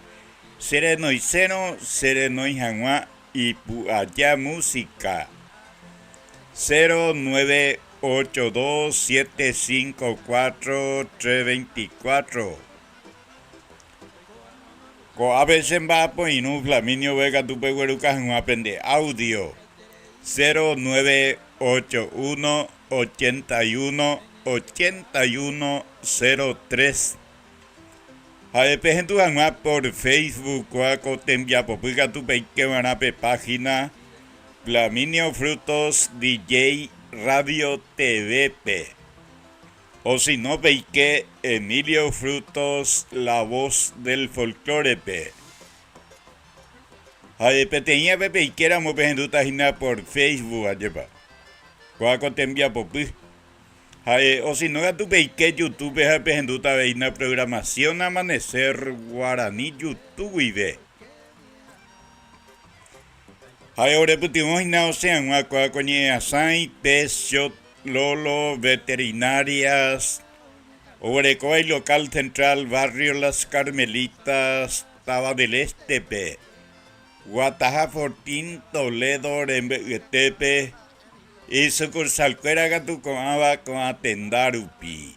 che renoisérõ che renói hag̃ua Ipu'aja música 0982 754 324 Ko'ápe che mba'apoirũ Flaminio Vega katu pegueruka hag̃ua pende audio 0981 81 81 03 Ha'e pehendu hag̃ua por Facebook kóa ko tembiapopy katu peike va'erã pe página Flaminio Frutos DJ Radio TV-pe. O si no peike Emilio Frutos La Voz del Folklore-pe. Ha'e peteĩ ave peikéramo pehendúta hína por Facebook, ajépa. Kóa ko tembiapopy. Ha'e osino katu peike YouTube ha pehendúta avei na programación Amanecer Guarani YouTube guive. Ha'e ore pytyvõ hína osẽ hag̃ua kóa ko ñe'ẽasãi, Pecho, Lolo, Veterinarias, oguerekóva ilocal central barrio Las Carmelitas, Tava del Este-pe, Guataha Fortín, Toledo rembe'yetépe, Isukursalkuéra katu ko'ãva ko'ã tenda rupi,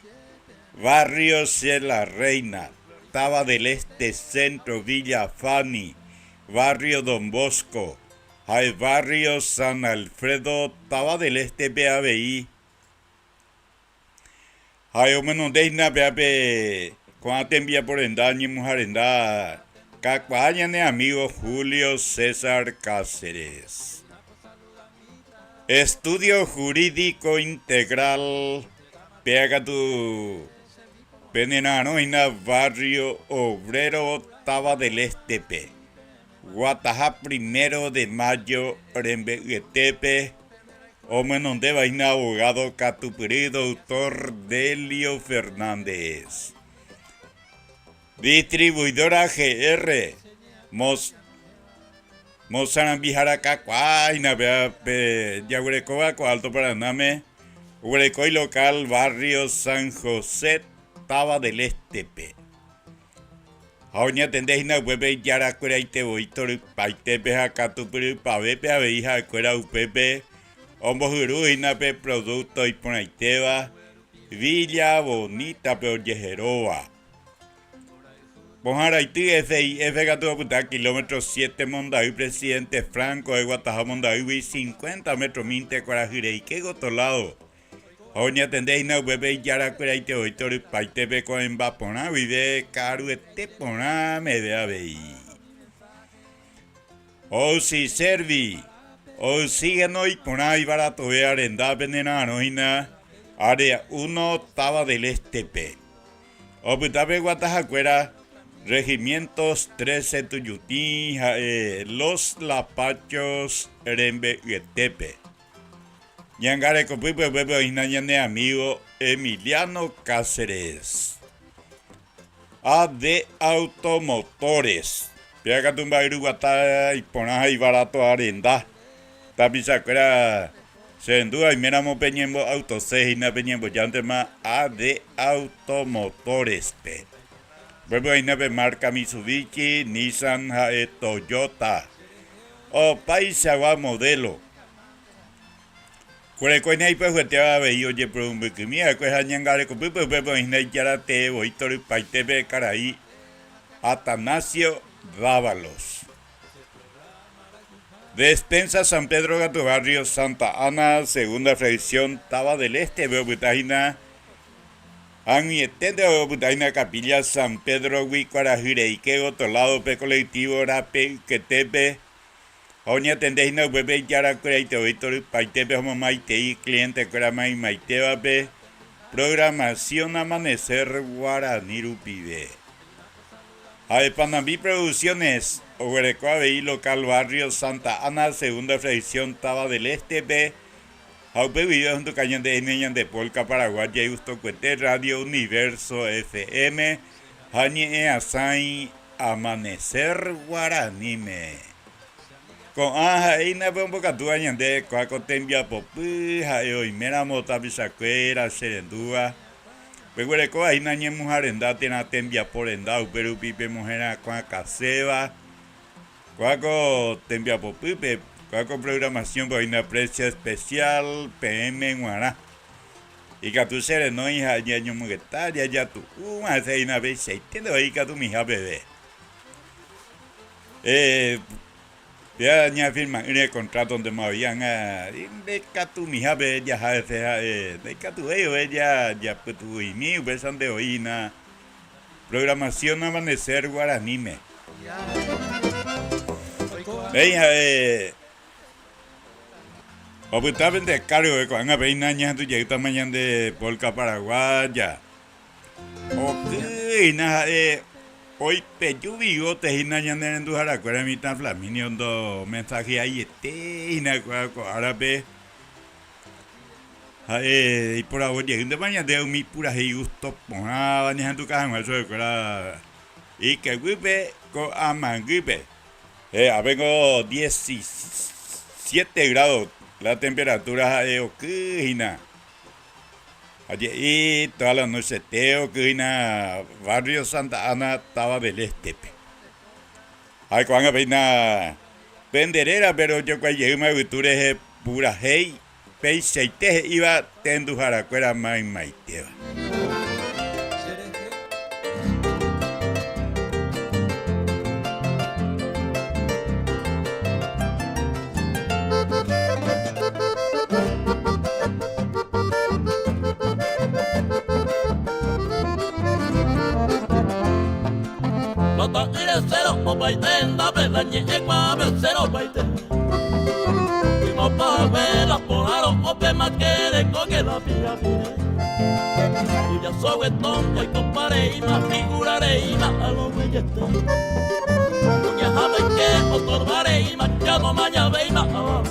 Barrio Che La Reina, Tava del Este, Centro, Villa Fanny, Barrio Don Bosco, ha Barrio San Alfredo, Tava del Este-pe avei. Ha'e omenonde hína péape ko'ã tembiapo renda ñemuha renda kakuaa ñane amigo Julio César Cáceres. Estudio Jurídico Integral, péa katu penera'arõ hína Barrio Obrero Táva del Este-pe, Guataha Primero de Mayo rembe'yetépe, omyenondéva hína abogado katupyry Doctor Delio Fernández. Distribuidora GR, Mos. Mozambique kakuaa hína péva pe jaguerekóva ko Alto Paranáme, oguereko ilocal barrio San José, Táva del Este-pe. Ha oñatende hína upépe ijarakueraite voi torypaitépe ha katupyrypavépe avei ha'ekuéra upépe ombohyru hína pe producto iporãitéva Villa Bonita-pe ojeheróva. Pohãraity FIF katu opyta kilómetro siete Monday Presidente Franco eguataha Mondaýgui 50 metro-mínte kuarahy reike gotyo lado. Ha oñatende hína upépe ijarakueraite voi torypaitépe ko'ẽmba porã guive ka'aruete porã meve avei. Oxy Servi, oxígeno iporã ivaratove arenda pene ra'arõ hína Área Uno Táva del Este-pe. Opyta pe guatahakuéra Regimientos Trece Tujutĩ ha'e Los Lapachos rembe'yetépe. Ñangarekopýpe upépe oĩhína ñane amigo Emiliano Cáceres. AD Automotores. Péva katu mba'yruguata iporã ha ivarato arenda. Tapichakuéra che rendu aiméramo peñembo'autose hína peñembojántema AD Automotores-pe. Upépe oĩhína pe marca Mitsubishi, Nissan ha'e Toyota. Opaichagua modelo. Kuerekóina ipyahuetéva avei ojeporombykymi va'ekue ha ñangarekopýpe upépe oĩhína ijára tee voi torypaitépe karai Atanasio Dávalos. Despensa San Pedro katu barrio Santa Ana, segunda fracción, Táva del Este-pe opyta hína, ag̃uieténte opyta hína Capilla San Pedro-gui kuarahy reike otro lado-pe colectivo rape yketépe Ha oñatende hína upépe ijarakueraite voi torypaitépe ha omomaitei cliente-kuéra maymaitévape programación Amanecer Guarani rupive. Ha Panambi Producciones oguereko avei local barrio Santa Ana, segunda fracción Táva del Este-pe, ha upe guive ohenduka ñande hína ñande polka paraguaya igustokuete Radio Universo FM ha ñe'ẽasãi Amanecer Guaraníme. Ko'ã ha'éina pe ombokatúva ñande kua ko tembiapopy ha'e oiméramo tapichakuéra che rendúva, peguerekóva hína ñemuha renda térã tembiapo renda upe rupi pemoherakuãkaséva. Kua ko tembiapopýpe, kua ko programación-pe oĩna precio especial peẽme g̃uarã. Ikatu che renói ha ñañomongeta jajatu'úma hese hína peichaite ndevai ikatumiha peve. Péa ñafirma'ỹre contrato ndema voi ág̃a ndekatumiha peve jaha hese ha'e ndaikatuvéi ove japytu'u'imi upéicha nde voi hína programación Amanecer Guaraníme. Péi ha'e Opyta pende kárgope ko'ág̃a péina ñahendu jeýtama ñande polka paraguaya. Okýina ha'e oipeju bigote hína ñane renduharakuéra mitã Flaminio ndo mensajeaiete hína ko árape. Ha'e iporavo jeýntema ñande umi purahéi gusto porãva ñahenduka hag̃ua chupekuéra ikeguýpe ko amangýpe. Apengo 17 grado la temperatura ha'e oky hína. Aje'i toda la noche te oky hína barrio Santa Ana táva del Este-pe. Ha ko'ág̃a péina pende rérape rojokuaijeýma yvytu rehe purahéi Peichaite he'íva tenduharakuéra maymaitéva. Ope makereko la pirapire. Ya soguetón, oikopa reíma, figura reíma, a lo bellete. Uña que otorba reíma, ya no maña veima, a la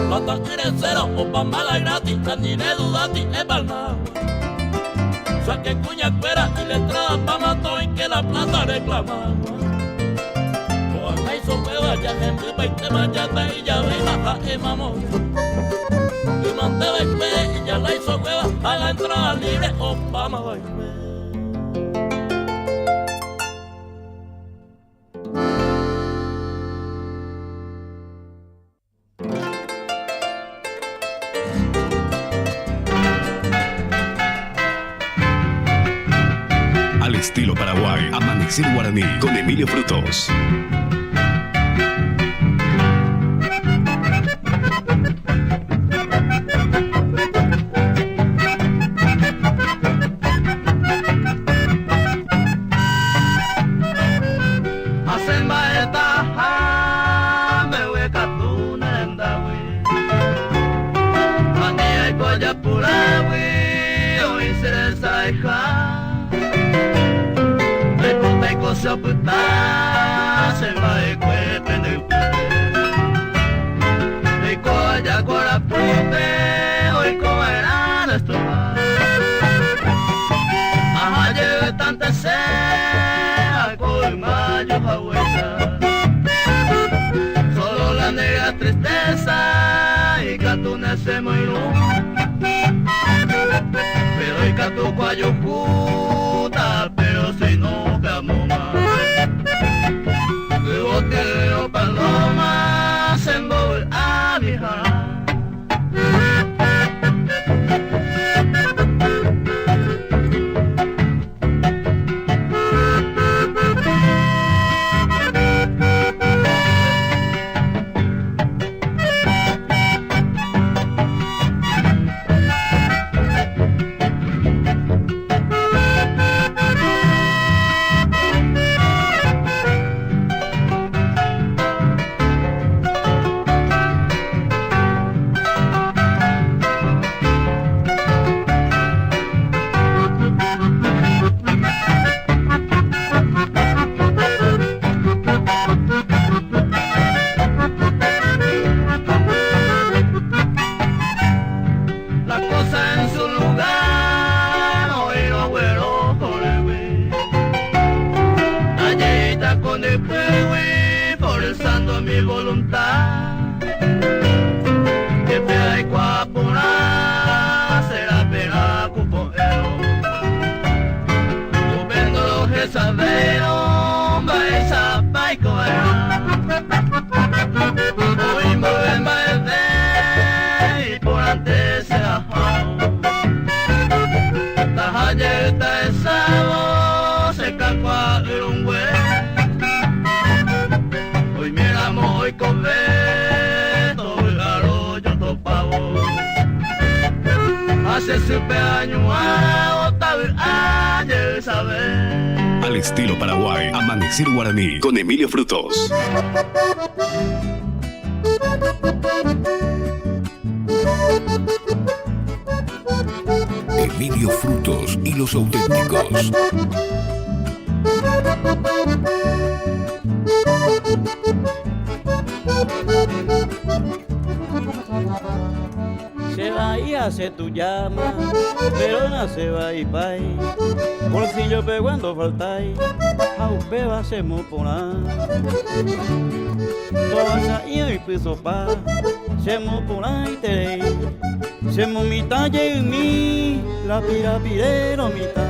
Plata cero, opa mala gratis, ni de dudati, es balnao. Saque cuña cuera y letrada pa' mató y que la plata reclamaba. Coja y sopeba, ya se y tema, ya te y ya ve, baja y mamón. Y manteve y ya la hizo hueva a la entrada libre, Obama baile. Al estilo Paraguay, Amanecer Guaraní con Emilio Frutos. Solo la negra tristeza y catuna se muero. Pero y catu puta, pero si no camoma. Boteo paloma, se a mi La cosa en su lugar, hoy no güero, Allí con el fuego, forzando mi voluntad. Que pea y cuapura, será pena cupoero. Upendo lo que sabero, va esa paico, Hoy me y por antes se Hoy miramos hoy con hoy arroyo topavo. Hace supe año ayer saber. Al estilo Paraguay, Amanecer Guaraní con Emilio Frutos. Emilio Frutos y los auténticos. Se va y hace tu llama, pero no se va y pay. Bolsillo pe cuando faltáis, a usted va se mo por Toda y piso pa, se mo por ahí te. Chemomitã jeymi la pirapire romitã.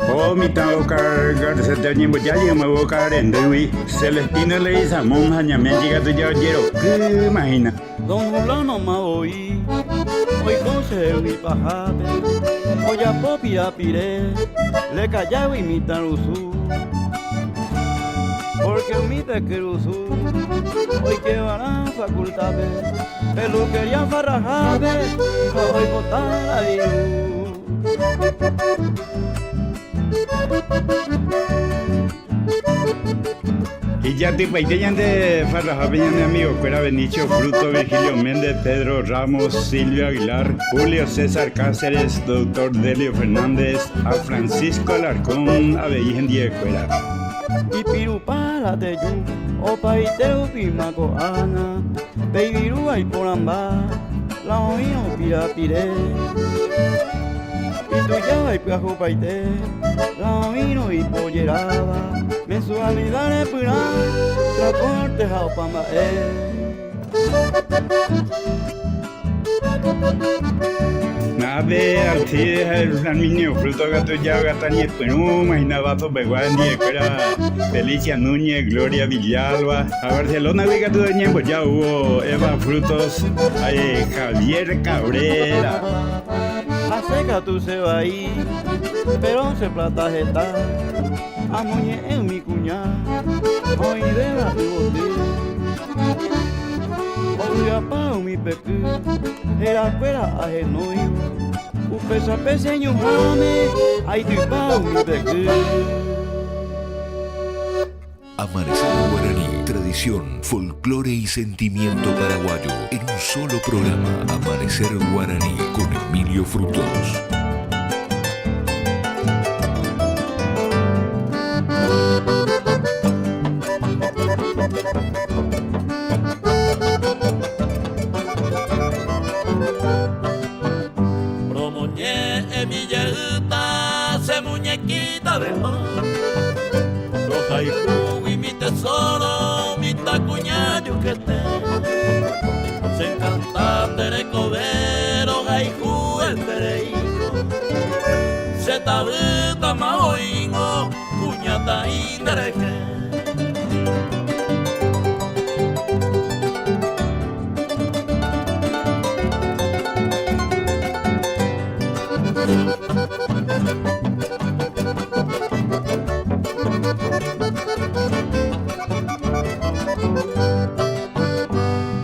Ko mitã Oscar Garcete oñemboja jeyma Boca rendýgui, Celestino Leguizamón ha Ñaménchi katu jaojerokýma hína. Don Julano ma voi oiko chehegui pahápe, ojapo pirapire lekajágui mitãrusu. Pórke umi tekyrusu oikevarã facultápe, peluquería farrahápe ha oipota la viru. Ijatypaite ñande farrahápe ñane amigokuéra Benicio Fruto, Virgilio Méndez, Pedro Ramos, Silvio Aguilar, Julio César Cáceres, Doctor Delio Fernández ha Francisco Alarcón avei hendiekuéra. Ipirupa la teju opaite rupíma ko'ág̃a, pe ivirúva iporãmba la oĩrõ pirapire. Itujáva ipyahupaite la oĩrõ ipojeráva, mensualidad repyrã, transporte ha opa mba'e. Na'ápe Alcides ha Flaminio Fruto katu jaogata ñepyrũma hína Vaso pegua hendivekuéra Felicia Núñez, Gloria Villalba ha Barcelona-gui katu oñemboja oúvo Eva Frutos ha Javier Cabrera. Hasẽ katu che vai, péro che plata heta, amoñe'ẽ umi kuña oĩvéva yvoty. Ovy'apa umi peky herakuéra ahenóivo, upéichape che ñuhãme aitypa umi peky. Amanecer Guaraní, tradición, folclore y sentimiento paraguayo en un solo programa. Amanecer Guaraní con Emilio Frutos. Romoñe'ẽmi jeýta che muñequita de oro. Rohayhúgui mi tesoro, mitãkuña jukete. Che encanta nde rekove, rohayhu etereíko. Che tavýtama oĩngo kuñataĩ nde rehe.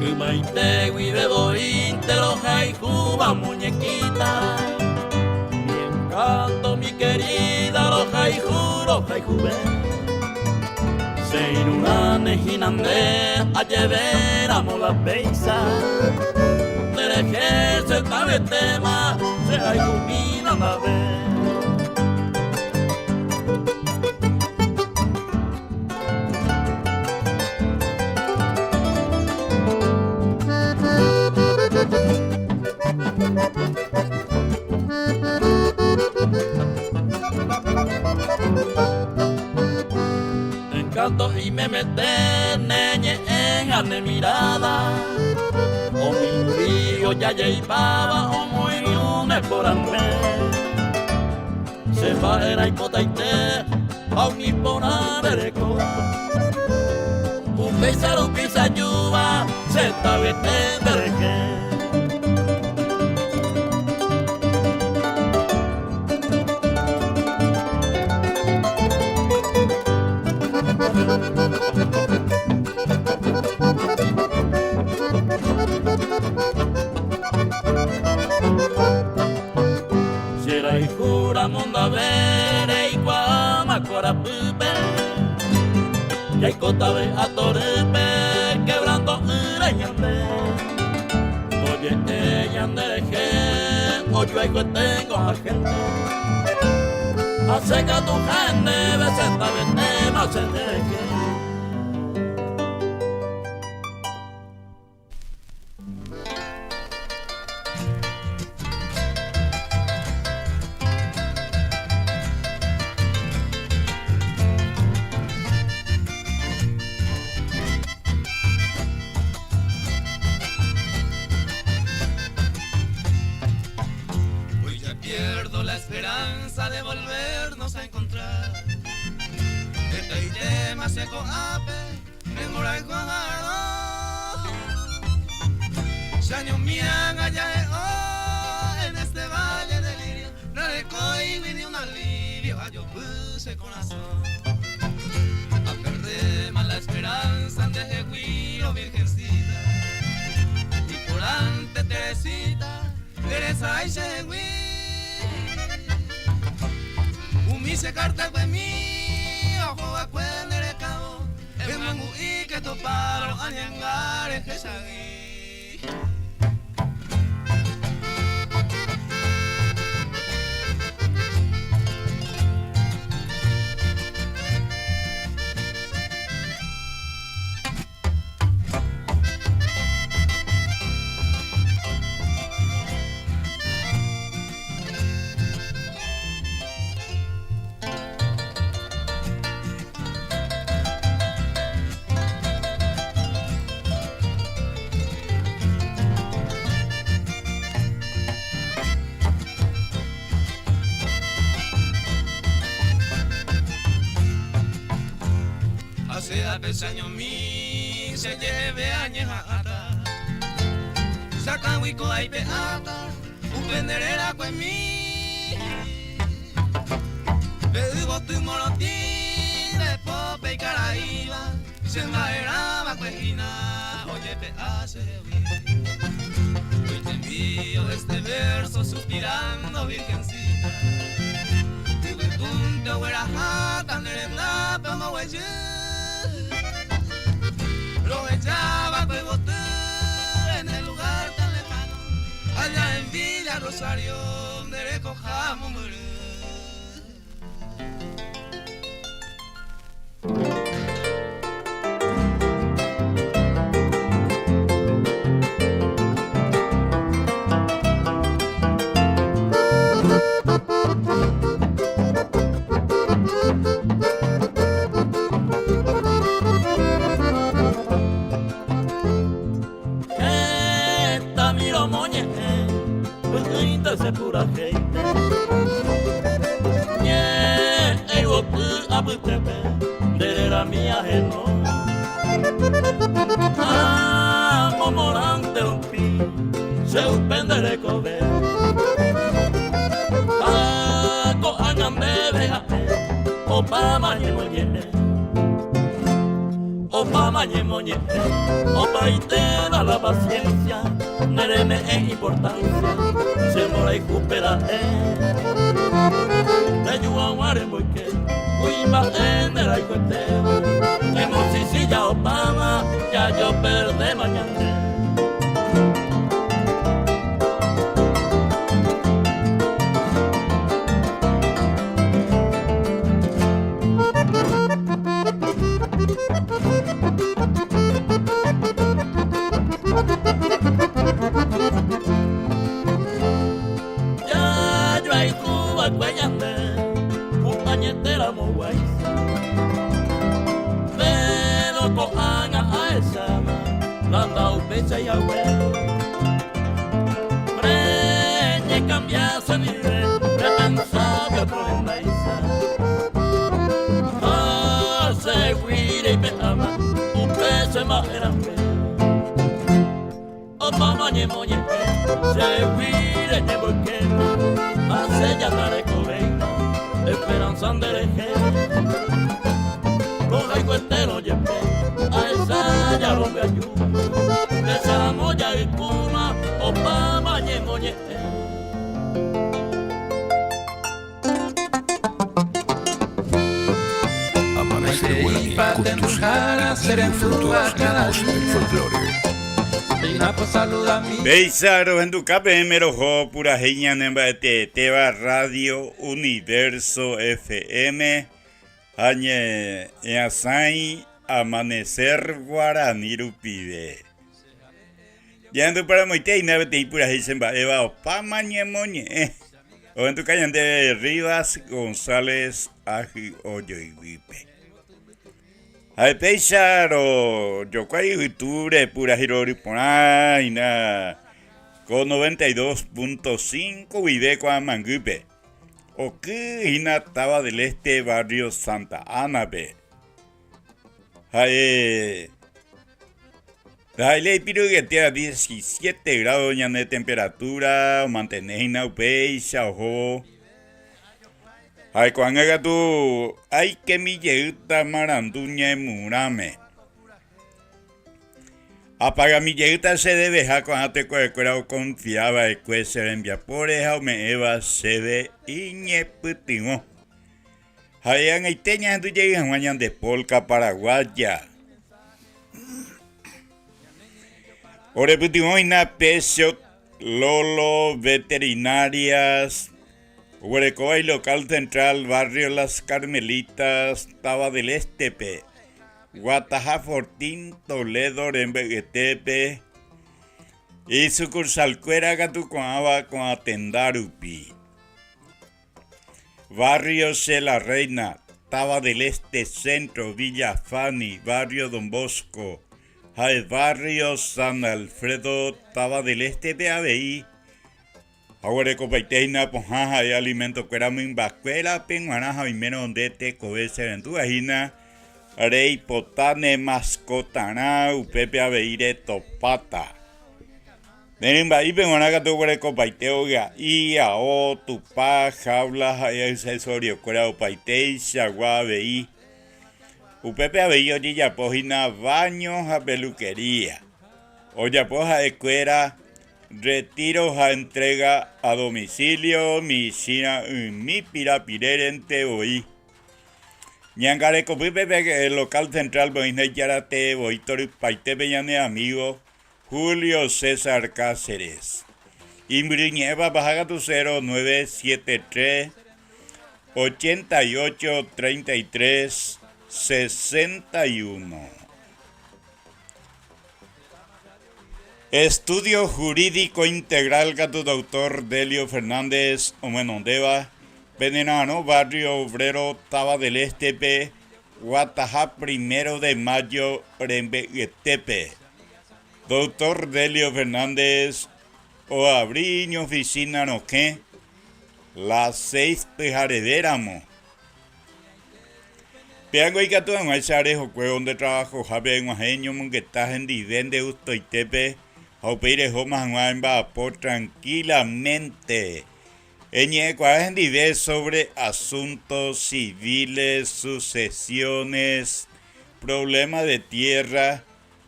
Ymaite guive voínte rohayhúva muñequita. Mi encanto, mi querida, rohayhu, rohayhuve. Che irũrãne hína nde ajevéramo la péicha. Nderehe che tavetéma che hayhumína ndave. Encanto imemete ne ñe'ẽ ha ne mirada Omimbi ojajeipáva omoirũ ne porãngue Che mba'erã ipotaite ha umi porã rereko Upéicha rupi che ajúva che tavyete nde rehe. Che rayhu ramo ndave reikuaáma korapýpe, jaikotave atorýpe quebranto'ỹre ñande. Toje'e ñande rehe ojuayhueténgo ha gente, ha che katu ha'e ndéve che ndavetéma che nderehe. pierdo la esperanza de volvernos a encontrar. Hetaite se ko'ápe nemborayhu agarõ. Che añomianga jahe'o en este valle de lirio Ndarekóigui ni un alivio ajopy che korasõ. Aperdéma la esperanza ndehegui virgencita. Iporãnte Teresita nderesarái chehegui. Umi che cartakuemi ohovakue nde rekávo Emongu'íke topárõ añanga rehechagui. Che añomi che jeheve añeha'ãta Chakãgui ko aipe'áta upe nde rerakuemi Pe yvoty morotĩ nde pópe ikaraíva che mba'erãvakue hína ojepe'a chehegui Hoy te envío este verso suspirando virgencita Yvytúnte ogueraháta nde rendápe omboguejy Rohecháva ko yvoty en el lugar tan lejano Allá en Villa Rosario nde rekoha mombyry. Péicha rohenduka peẽme roho purahéi ñane mba'eteetéva Radio Universo FM ha ñe'ẽasãi Amanecer Guarani rupive. Ñahenduparamoite aime peteĩ purahéi che mba'éva opáma ñemoñe'ẽ. Ohenduka ñande Rivas González ahy'ojoyguýpe. Ha péicha rojokuái yvytúre purahéi rory porã hína. Ko 92.5 guive ko amangýpe, oky hína Táva del Este barrio Santa Ana-pe. Ha'e ndaha'éi ipiro'yetéva 17 grado ñane temperatura omantene hína upéicha ohóvo. Ha'e ko'ág̃a katu aikemi jeýta marandu ñaimurãme. Apagami jeýta che deveha ko'ã tekovekuéra okonfia va'ekue che rembiapóre ha ome'ẽva chéve iñepytyvõ. Ha'e ag̃aite ñahendu jey hag̃ua ñande polka paraguaya. Orepytyvõ hína Pechot Lolo Veterinarias, oguerekóva ilocal central barrio Las Carmelitas, Táva del Este-pe. Guataha Fortín Toledo rembe'yetépe, isukursalkuéra katu ko'ãva ko'ã tenda rupi. Barrio Che La Reina, Táva del Este Centro, Villa Fanny, Barrio Don Bosco ha Barrio San Alfredo, Táva del Este-pe avei. Ha oguerekopaite hína pohã ha'e alimento-kuéra mymbakuérape g̃uarã ha oimérõ nde tekove cherendúva hína reipota ne maskotarã upépe avei retopáta. Ne rymba'ípe g̃uarã katu oguerekopaite oga'i, ao, tupa, jaula ha accesorio-kuéra opaiteichagua avei. Upépe avei ojejapo hína baño ha peluquería. Ojapo ha'ekuéra Retiro ha entrega a domicilio michĩra ymi pirapirérente voi. Ñangarekopýpe pe local central oĩne ijaratee voi torypaitépe ñane amigo Julio César Cáceres. Imbyryñe'ẽva paha katu 0973 88 33 61. Estudio Jurídico Integral katu Doctor Delio Fernández omohenondéva penera'arõ Barrio Obrero Táva del Este-pe guataha Primero de Mayo rembe'yetépe. Doctor Delio Fernández oavri iñoficina rokẽ las seis pyharevéramo. Péango ikatu hag̃uáicha rehokuévo nde travahohápe eg̃uahẽ eñomongeta hendive nde gustoitépe ha upéi rehóma hag̃ua emba'apo trankílamente. Eñe'ẽkuaa hendive sóvre asuntos civiles, sucesiones, problema de tierra,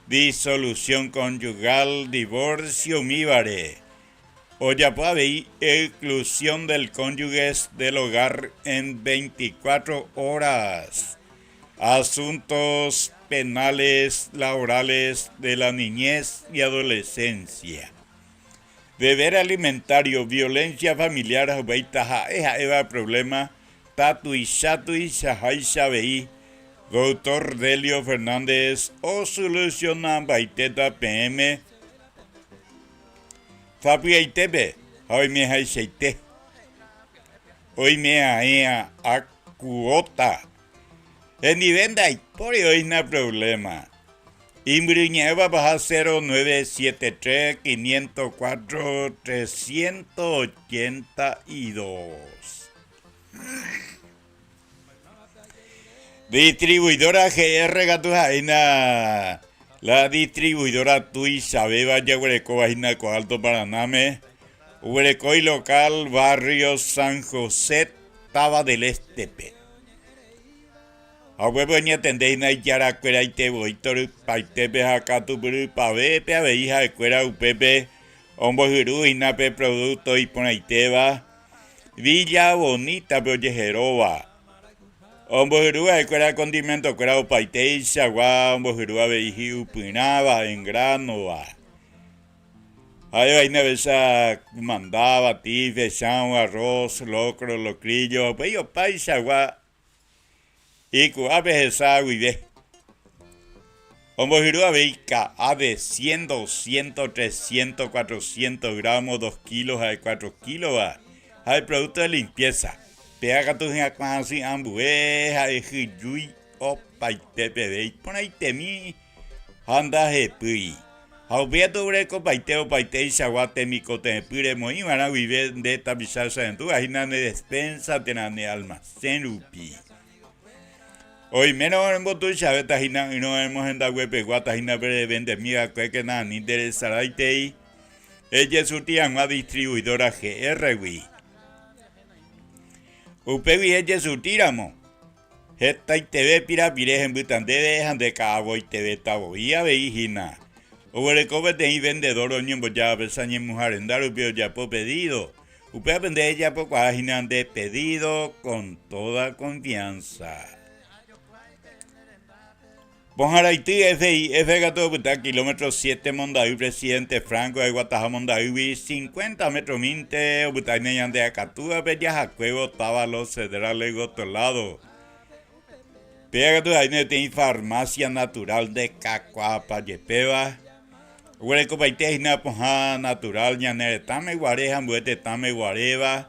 disolución conyugal, divorcio umívare. Ojapo avei exclusión del cónyuges del hogar en 24 horas, asuntos penales, laborales, de la niñez y adolescencia, deber alimentario, violencia familiar ha upéi taha'e ha'éva problema tatuicha tuichaháicha avei Doctor Delio Fernández osolucionambaitéta peẽme Sapy'aitépe ha oimehaichaite, oime'aẽa a cuota. Hendive ndaipóri oĩna problema. Imbyryñe'ẽva paha 0973 504 382. Distribuidora GR katu ha'éina la distribuidora tuichavéva jaguerekóva hína ko Alto Paranáme, oguereko ilocal barrio San José, Táva del Este-pe. Ha upépe oñatende hína ijarakueraite voi torypaitépe ha katupyrypavépe avei ha'ekuéra upépe ombohyru hína pe producto iporãitéva Villa Bonita-pe ojeheróva. Ombohyru ha'ekuéra condimento-kuéra opaiteichagua, ombohyru avei hi'upyrãva, en grano-va. Ha'éva hína aveicha kumandáva, tife, chão, arroz, locro, locrillo, upéi opaichagua Iku'ápe hesa guive. Ombohyru avei ka'a de cien, doscientos, trescientos, cuatrocientos gramos, dos kilos ha cuatro kílova, ha iproducto de limpieza. Péva katu hyakuã asy ambue ha ihyjúi opaite peve iporãitemi ha ndahepýi. Ha upéva toguerekopaite opaiteichagua temikotevẽpy remoĩva'erã guive nde tapicha chehendúva hína ne despensa térã ne almacén rupi. Oimérõ rembotuichavéta hína ỹrõ remohendaguepeguáta hína pe revendemi va'ekue kena ani nderesaráitei ejesurti hag̃ua distribuidora GR-gui. Upégui ejesurtíramo, Hetaiteve pirapire hembýta ndéve ha nde ka'avoitevéta voi avei hína. Oguereko peteĩ vendedór oñembojáva pe sañemuha renda rupi ojapo pedído, upévape nde ejapokuaa hína nde pedído con toda confianza. Pohãraity FIF katu opyta kilómetro siete Monday Presidente Franco aiguataha Mondaýgui 50 metro-mínte opyta hína ñande akatúape jahakuévo táva Los Cedrales gotyo lado. Péva katu ha'éne peteĩ farmacia natural ndekakuaapa jepéva. Oguerekopaite hína pohã natural ñane retãme guare ha ambue tetãme guaréva.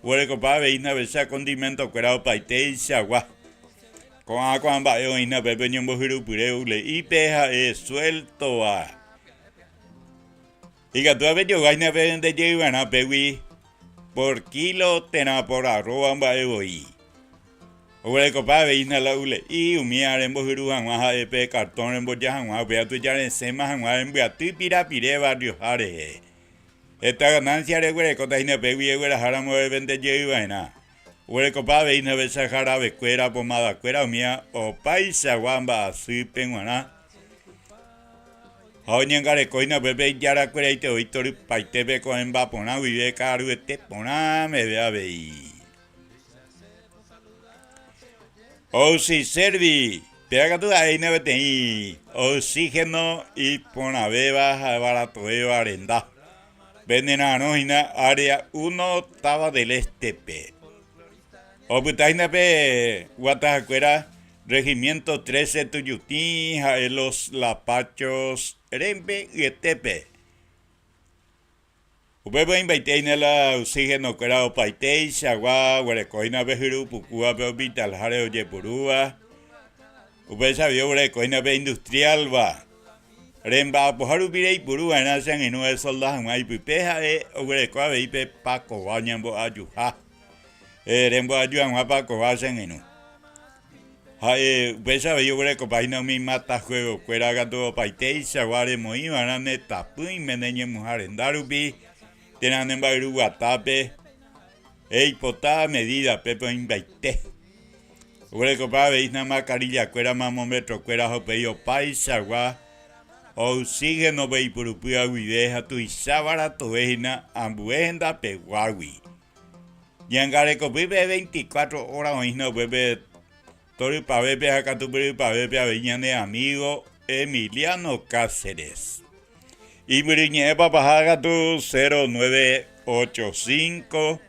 Oguerekopa avei hína aveicha condimento-kuéra opaiteichagua. Ko'ã ko'ã mba'e oĩna upépe oñembohyrupyre ule'ípe ha'e suéltova. Ikatu apejogáina pe nde jeyva'erã pégui por kílo térã por arróva mba'e voi. Oguerekopa aveína la ule'i umía rembohyru hag̃ua ha'e pe kartón remboja hag̃ua upéva tuicha resẽma hag̃ua rembyaty pirapire barrioha rehe. Heta ganancia reguerekóta hína pégui egueraháramo revende jeyva'erã. Oguerekopa avei nde haravekuéra, pomadakuéra umía opaichagua mba'asýpe g̃uarã. Ha oñangarekóina upépe ijarakueraite voi torypaitépe ko'ẽmba porã guive ka'aruete porã meve avei. Oxiservi, péva katu ha'éina peteĩ oxígeno iporãvéva ha baratovéva renda. Penera'arõ hína Área Uno Táva del Este-pe. Opyta hína pe guatahakuéra Regimiento 13 Tuyutĩ ha'e Los Lapachos rembe'yetépe. Upépe oĩmbaite hína la oxígeno-kuéra opaiteichagua oguereko hína pe hyru pukúva pe hospital-háre ojepurúva. Upéicha avei oguereko hína pe industrial-va. Remba'apoha rupi reipuru va'erã che angirũ esolda hag̃ua ipype ha'e oguereko avei pe pakova oñembo'ajuha. Rembo'aju hag̃ua pakova che angirũ. Ha'e upéicha avei oguerekopa hína umi matajuegokuéra katu opaiteichagua remoĩ va'erã ne tapỹime ne ñemuha renda rupi térã ne mba'yru guatápe eipota medida pépe oĩmbaite. Oguerekopa avei hína mascarilla-kuéra, mamometrokuéra ha upéi opaichagua oxígeno-pe ipurupýva guive ha tuicha baratove hína ambue hendapeguágui. Ñangarekopýpe 24 hora oĩ hína upépe torypavépe ha katupyrypavépe avei ñane amigo Emiliano Cáceres. Imbyryñe'ẽ papaha katu 0985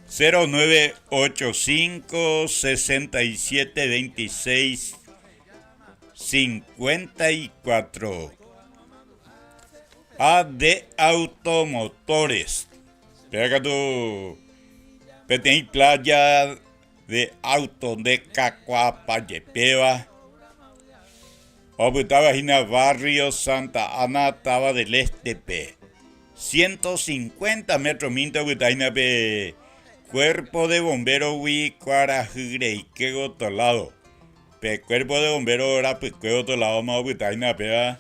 0985 67 26 54 AD Automotores. Péva katu peteĩ playa de auto ndekakuaapa jepéva. Opytáva hína barrio Santa Ana táva del Este-pe. 150 metro mínte opyta hína pe Cuerpo de Bombero-gui kuarahyreike gotyo lado. Pe Cuerpo de Bombero rapykue gotyo lado-ma opyta hína péva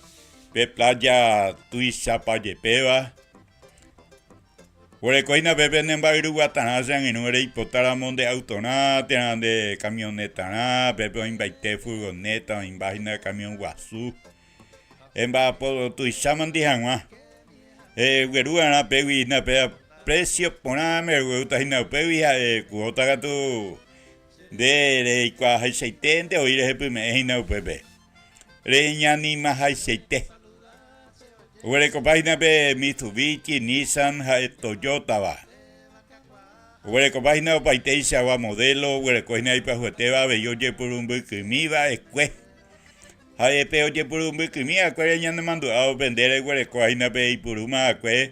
pe playa tuichapa jepéva. Oreko hína pépe ne mba'yruguatarã che angirũ reipotáramo nde autorã térã nde camionetarã, pépe oĩmbaite furgoneta, oĩmba hína camión guasu. Emba'apo tuichámandi hag̃ua. Egueru va'erã pégui hína péva precio porãme reguerúta hína upégui ha ekuóta katu nde reikuaahaichaiténte oĩ rehepyme'ẽ hína upépe. Reñanimahaichaite. Oguerekopa hína pe Mitsubishi, Nissan ha Toyota-va. Oguerekopa hína opaiteichagua modelo, oguereko hína ipyahuetéva avei ojepuru mbykymi va'ekue. Ha'e pe ojepuru mbykymi va'ekuére ñanemandu'ávo pe nde reguerekóva hína pe eipurúma va'ekue,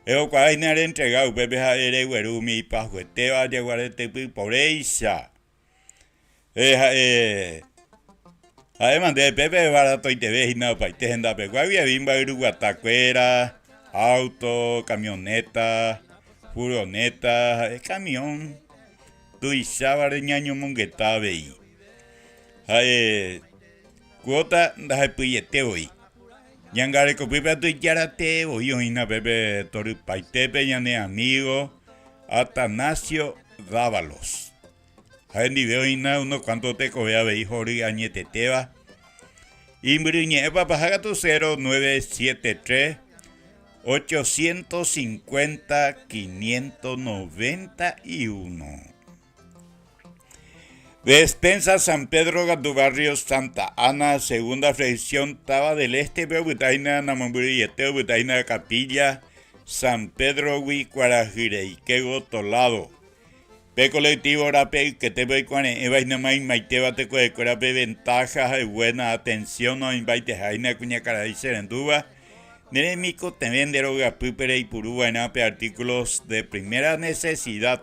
ehokuaa hína rentrega upépe ha'e regueru umi ipyahuetéva jaguaretypy poréicha. Ha'e. Ha'éma nde pépe baratoiteve hína opaite hendapeguágui avei mba'yruguata kuéra, auto, camioneta, furgoneta, ha'e camión tuichávare ñañomongeta avei. Ha'e cuota ndahepyiete voi. Ñangarekopýpe atuijára tee voi oĩna pépe torypaitépe ñane amigo Atanasio Dávalos. Ha hendive oĩna unos cuantos tekove avei hory añetetéva. Imbyryñe'ẽ papaha katu 0973 850 591. Despensa San Pedro katu barrio Santa Ana, segunda fracción Táva del Este-pe opytáhina namombyryiete opytáhina capilla San Pedro-gui kuarahyreike gotolado. Pe colectivo rape yketépe oikuare'ẽva hína maymaitéva tekovekuérape ventaja ha buena atención oĩmbaiteha hína kuñakarai che rendúva, ne remikotevẽ nde rogapýpe reipuru va'erã pe artículos de primera necesidad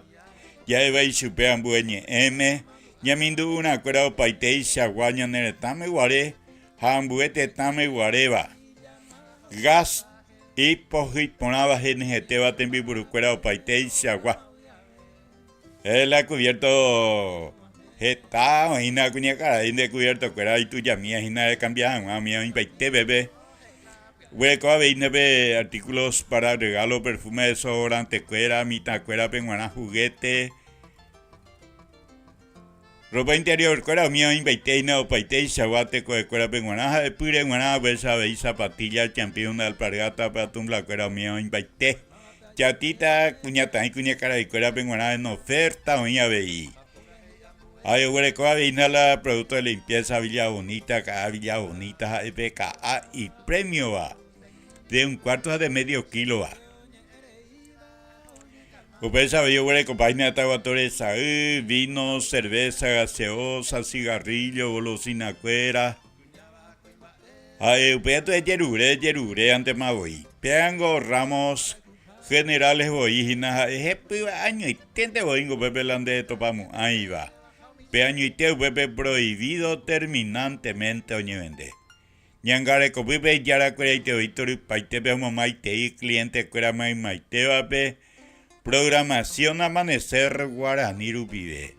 ja'éva ichupe ambue ñe'ẽme, ñamindu'urãkuéra opaiteichagua ñane retãme guare ha ambue tetãme guaréva. Gas Ipohýi porãva henyhẽtéva tembipurukuéra opaiteichagua. La cubierto heta oĩna kuñakarai nde cubiertokuéra itujamía hína rekambia hag̃ua umi oĩmbaite peve. Guereko avei ndéve artículos para regalo, perfume, desodorantekuéra, mitãkuérape g̃uarã juguete. Ropa interior-kuéra umi oĩmbaite hína opaiteichagua tekovekuérape g̃uarã ha epýre g̃uarã upéicha avei zapatilla, champion, alpargata, patumblakuéra umi oĩmbaite. Chatita, kuñataĩ, kuñakaraikuérape g̃uarã en oferta oĩ avei. Ha oguereko avei hína la producto de limpieza Villa Bonita, ka'a Villa Bonita ha'e pe ka'a ipremiova de un cuarto ha de medio kilo-va. Upéicha avei oguerekopa hína taguato resay, vino, cerveza, gaseosa, cigarrillo, golosinakuéra. Ha'e upéva tuejerure jerure antema voi. Péango Ramos Generales voi hína ha'e hepýva añoiténte voíngo upépe la nde topamo'ãiva. Pe añoite upépe prohibido terminantemente oñevende. Ñangarekopýpe ijarakueraite voi torypaitépe omomaitei cliente-kuéra maymaitévape programación Amanecer Guarani rupive.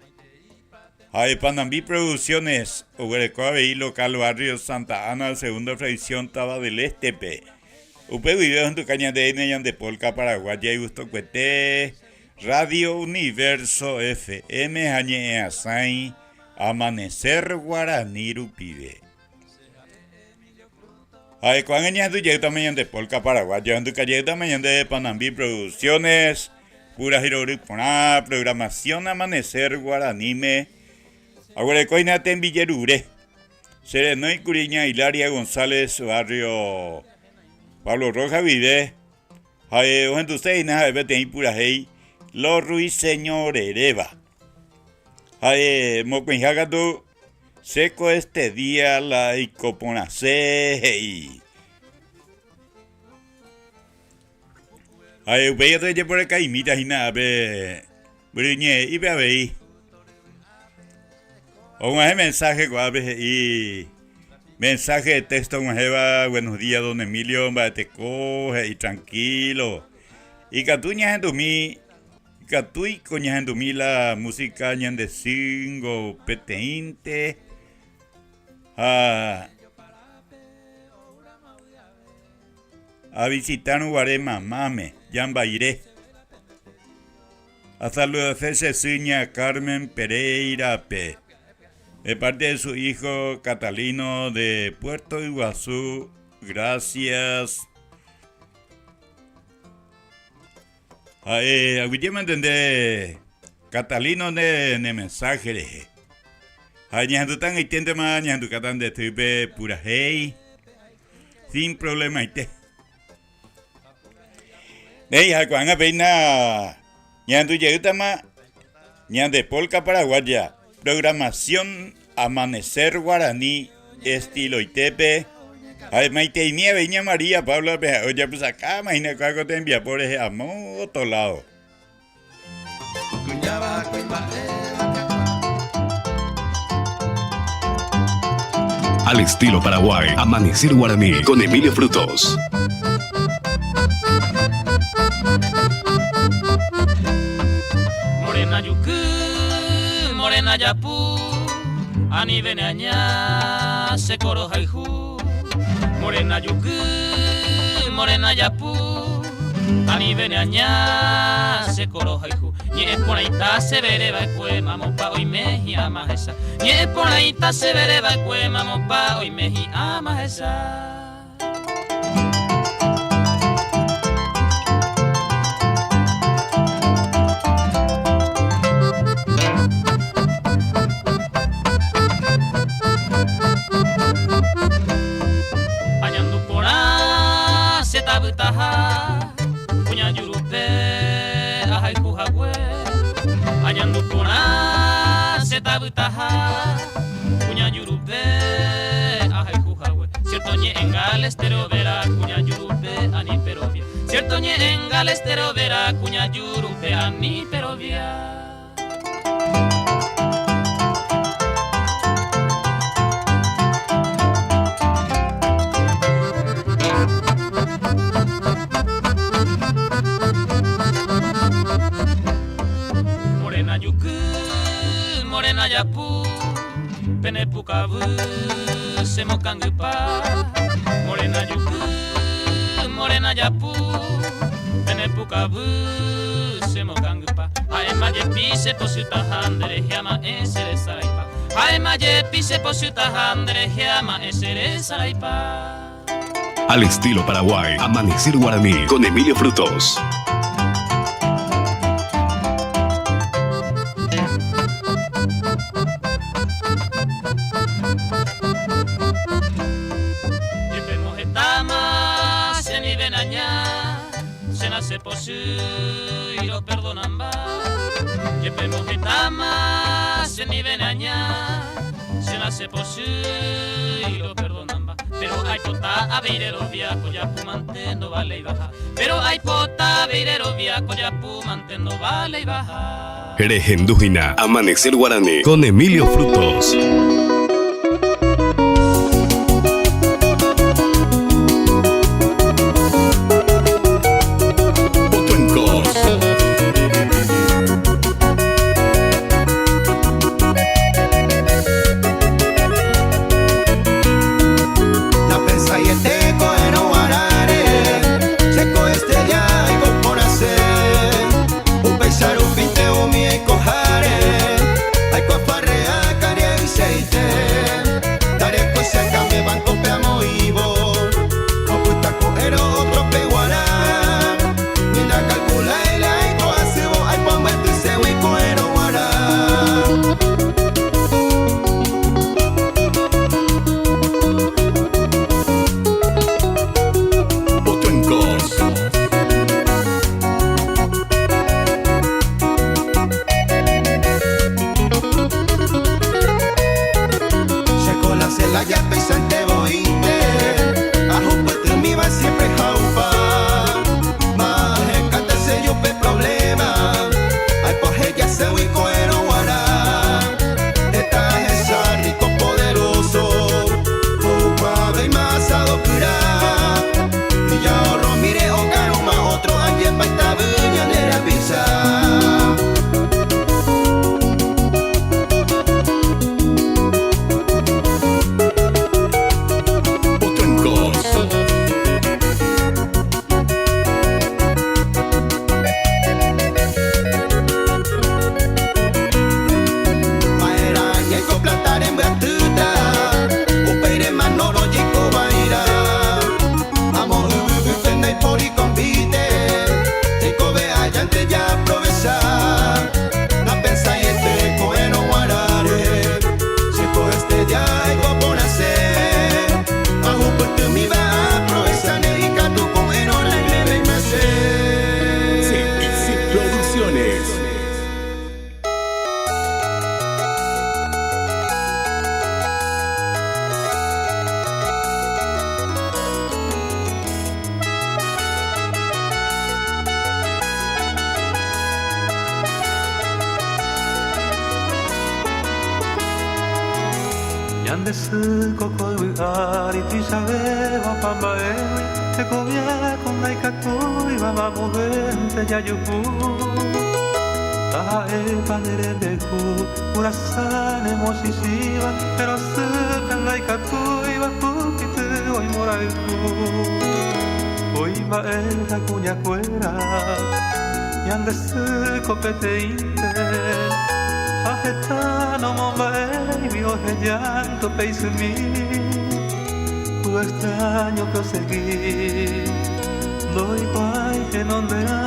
Ha'e Panambi Producciones oguereko avei local barrio Santa Ana segunda fracción Tava del Este-pe. Upe guive ohenduka ñande hína ñande polka paraguaya igustokuete Radio Universo FM ha ñe'ẽasãi Amanecer Guarani rupive. Ha'e ko'ág̃a ñahendu jeýtama ñande polka paraguaya, ohenduka jeýtama ñande Panambi Producciones, purahéi rory porã, programación Amanecer Guaraníme, aguereko hína tembijerure. Che renói kuri ña Hilaria González barrio Pablo Rojas guive, ha'e ohenduse hína ha'e peteĩ purahéi Los Ruiseñoreréva. Ha'e mokõiha katu Chéko este día la aiko porãse, he'i. Ha upéi katu ejeporekaimíta hína ápe mbyryñe'ípe avei. Og̃uahẽ mensaje ko'ápe he'i mensaje de texto og̃uahẽva buenos días don Emilio mba'eteko he'i tranquilo ikatu ñahendumi Ikatúiko ñahendumi la música ñande sýngo peteĩnte ha avisitárõ guare mamáme, jambaire. Asaludase che sy ña Carmen Pereira-pe, de parte de su hijo Catalino de Puerto Iguazú. Gracias. Ha'e aguyjémante nde Catalino nde ne mensaje rehe. Ha ñahendutangaiténtema ñahendukáta nde týpe purahéi sin problemaite. Néi ha ko'ág̃a péina ñahendu jeýtama ñande polka paraguaya programación Amanecer Guaraní estiloitépe ha maiteimi avei ña María Paula-pe ha'e ojapysakáma hína kua ko tembiapo rehe amo otro lado. Al estilo Paraguay, Amanecer Guaraní con Emilio Frutos. Morena juky, morena japu, anive neaña che koro hayhu. Morena juky, morena japu, anive neaña che koro hayhu. Ñe'ẽ porãita severe va'ekue mamopa oime hi'ãma hesa. Ñe'ẽ porãita severe va'ekue mamopa oime hi'ãma hesa. Añandu porã che tavytaha kuña jurupe ahayhu hague. Añandu porã che tavytaha kuña jurupe ahayhu hague. Cierto ñe'ẽnga Lestero Vera kuña jurupe ani perovia. Cierto ñe'ẽnga Lestero Vera kuña jurupe ani perovia. Morena juky, morena japu, pene pukavy che mokangypa. Morena juky, morena japu, pene pukavy che mokangypa. Ha'éma jepi che pochytaha nderehe ama'ẽ che resaraipa. Ha'éma jepi che pochytaha nderehe ama'ẽ che resaraipa. Al estilo Paraguay, Amanecer Guaraní con Emilio Frutos. Jepémo hetáma che nive naña, che nase pochy y roperdonamba. Jepémo hetáma che nive naña, che nase pochy y roperdonamba. Pero aipota avei rerovia ko japu mante ndovaleivaha. Pero aipota avei rerovia ko japu mante ndovaleivaha. Rehendu hína Amanecer Guarani con Emilio Frutos. Ñande sy ko ko yvy ári tuichavéva opa mba'égui, hekoviáko ndaikatúiva mamovénte jajuhu. Taha'épa ne rembiayhu, urasa nemochichĩva, péro sýpe ndaikatúiva hupyty oimorayhu. Kuimba'e ha kuñakuéra, ñande sy ko peteĩnte, ha heta nomomba'éigui ohejánto pe isymi, ku extraño-pe osegi, ndoikuaái henonderã,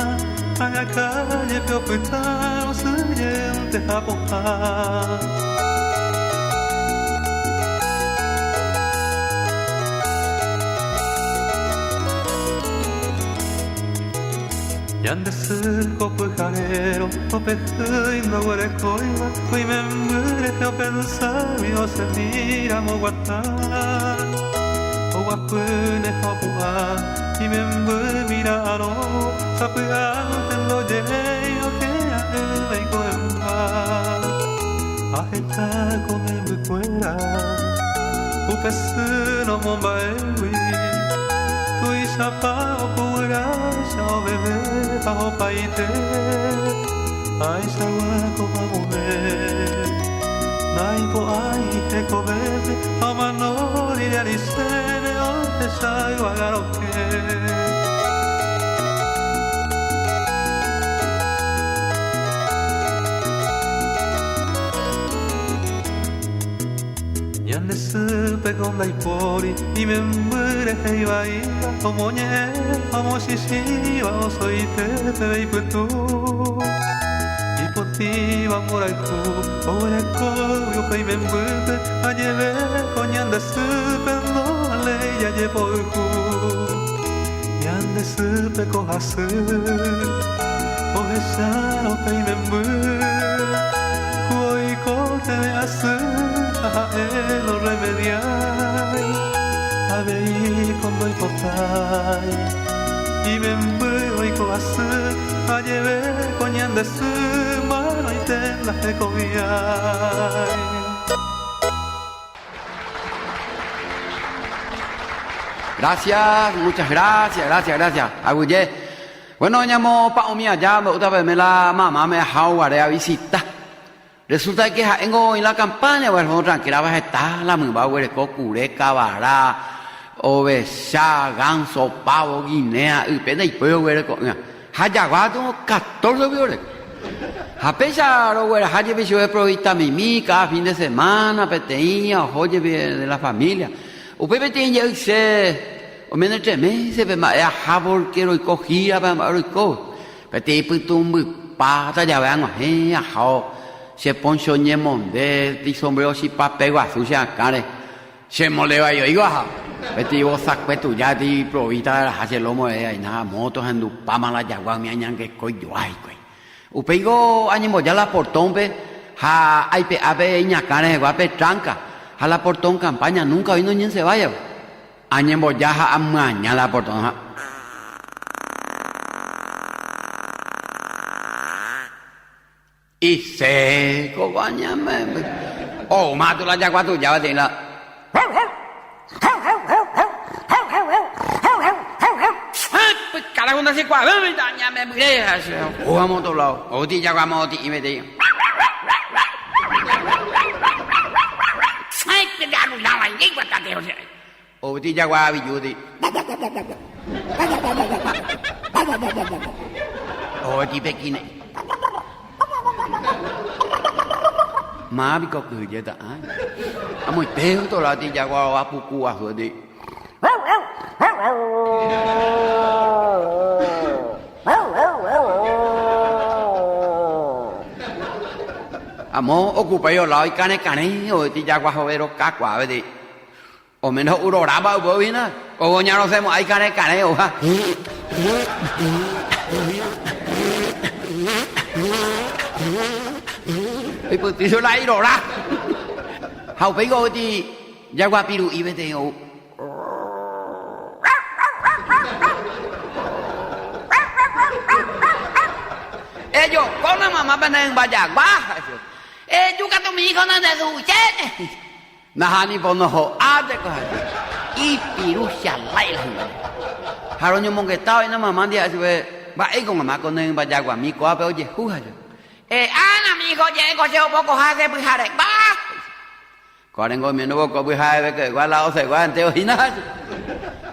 ág̃a calle-pe opyta osy jeýnte hapoha. Ñande sy ko pyharérõ opehýi ndoguerekóiva ko imemby rehe openságui osẽmíramo guata. Oguapýne ha opu'ã imemby mira'arõ sapy'ánte ndoje'éi oke'a'ỹva iko'ẽmba. Ha heta ko membykuéra upe sy nomomba'égui tuichapa okuguyráicha oveve ha opaite ãichagua ko mamove naipo'ái hekovépe ha omano rire anichéne ohecha yvága rokẽ. Ñande sýpe ko ndaipóri imemby rehe ivaíva, omoñe'ẽ ha omochichĩva osoite peve ipytu. Ipotĩva mborayhu oguerekógui upe imembýpe, ajeve ko ñande sýpe ndovaléi jajepoyhu. Ñande sýpe ko hasy ohechárõ pe imemby, ku oikotevẽ asy ha ha'e norremediái, avei ko ndoipotái imemby oiko asy, ajeve ko ñande sy manoite ndahekoviái. Gracias, muchas gracias, gracias, gracias. Aguyje. Bueno, ñamopa'ũmi aja mbo'úta peme la mamáme aha oguare avisita. Resulta que ha'éngo oĩ la campaña, bueno, tranquila heta la mymba oguereko kure, kavara, ovecha, ganso, pavo, guinea, ype ndaipói oguereko'ỹva. Ha jagua katu catorce gui oreko. Ha péicha rogueraha jepi chupe provitamimi cada fin de semana peteĩ oho jepi de la familia. Upéi peteĩ jey che oiméne tres mése pe mba'e aha porque roiko gira pe mba'e roiko. Peteĩ pytũmbypa jave ag̃uahẽ aha che poncho ñemonde, isombrero chipa pe guasu che akãre. Che mole vai oigo aha. Peteĩ vosakue tuja peteĩ provista araha che lomo rehe aina ha moto hendupáma la jagua umi añangekói joa hikuái. Upéiko añemboja la portónpe ha aipe'a pe iñakã rehegua pe tranca ha la portón campaña nunca oĩ noñenseváiva. Añemboja ha amyaña la portón ha. Iséko guañamemby. Oúma katu la jagua tujáva teĩ la. Carajo ndachekuavéi añamembyre ha che oúva otro lado. Outi jagua motĩ'i peteĩ. Outi jagua avijúti. Outi pekine. Máva piko kyhyjéta ái. Amoite otolati jagua ova puku guasueti. Amo okupái oláo ikarẽkarẽ outi jagua hovero kakuaa peteĩ. Oméno ho'uroráva upévo hína, ogoña rosẽmo'ã ikarẽ karẽ oha. Oipytýcho la irora. Ha upéi kóti jaguapiru'i peteĩ ou. Ejokóna mamá pene hymba jagua. Eju katu mi hijo nande su'uchéne. Nahániri pono ho'a tekoha. Ipiru chalái la hymba. Ha roñomongeta oĩna mamá ndive ha'e chupe, Mba'éiko mamá ko ne hymba jaguami ko'ápe ojehu ha chupe. E'ána mi hijo oje'éko che opokoha che pyharekua. Ko'árengo oiméne voko pyharevekegua la osegua entero hína ha chupe.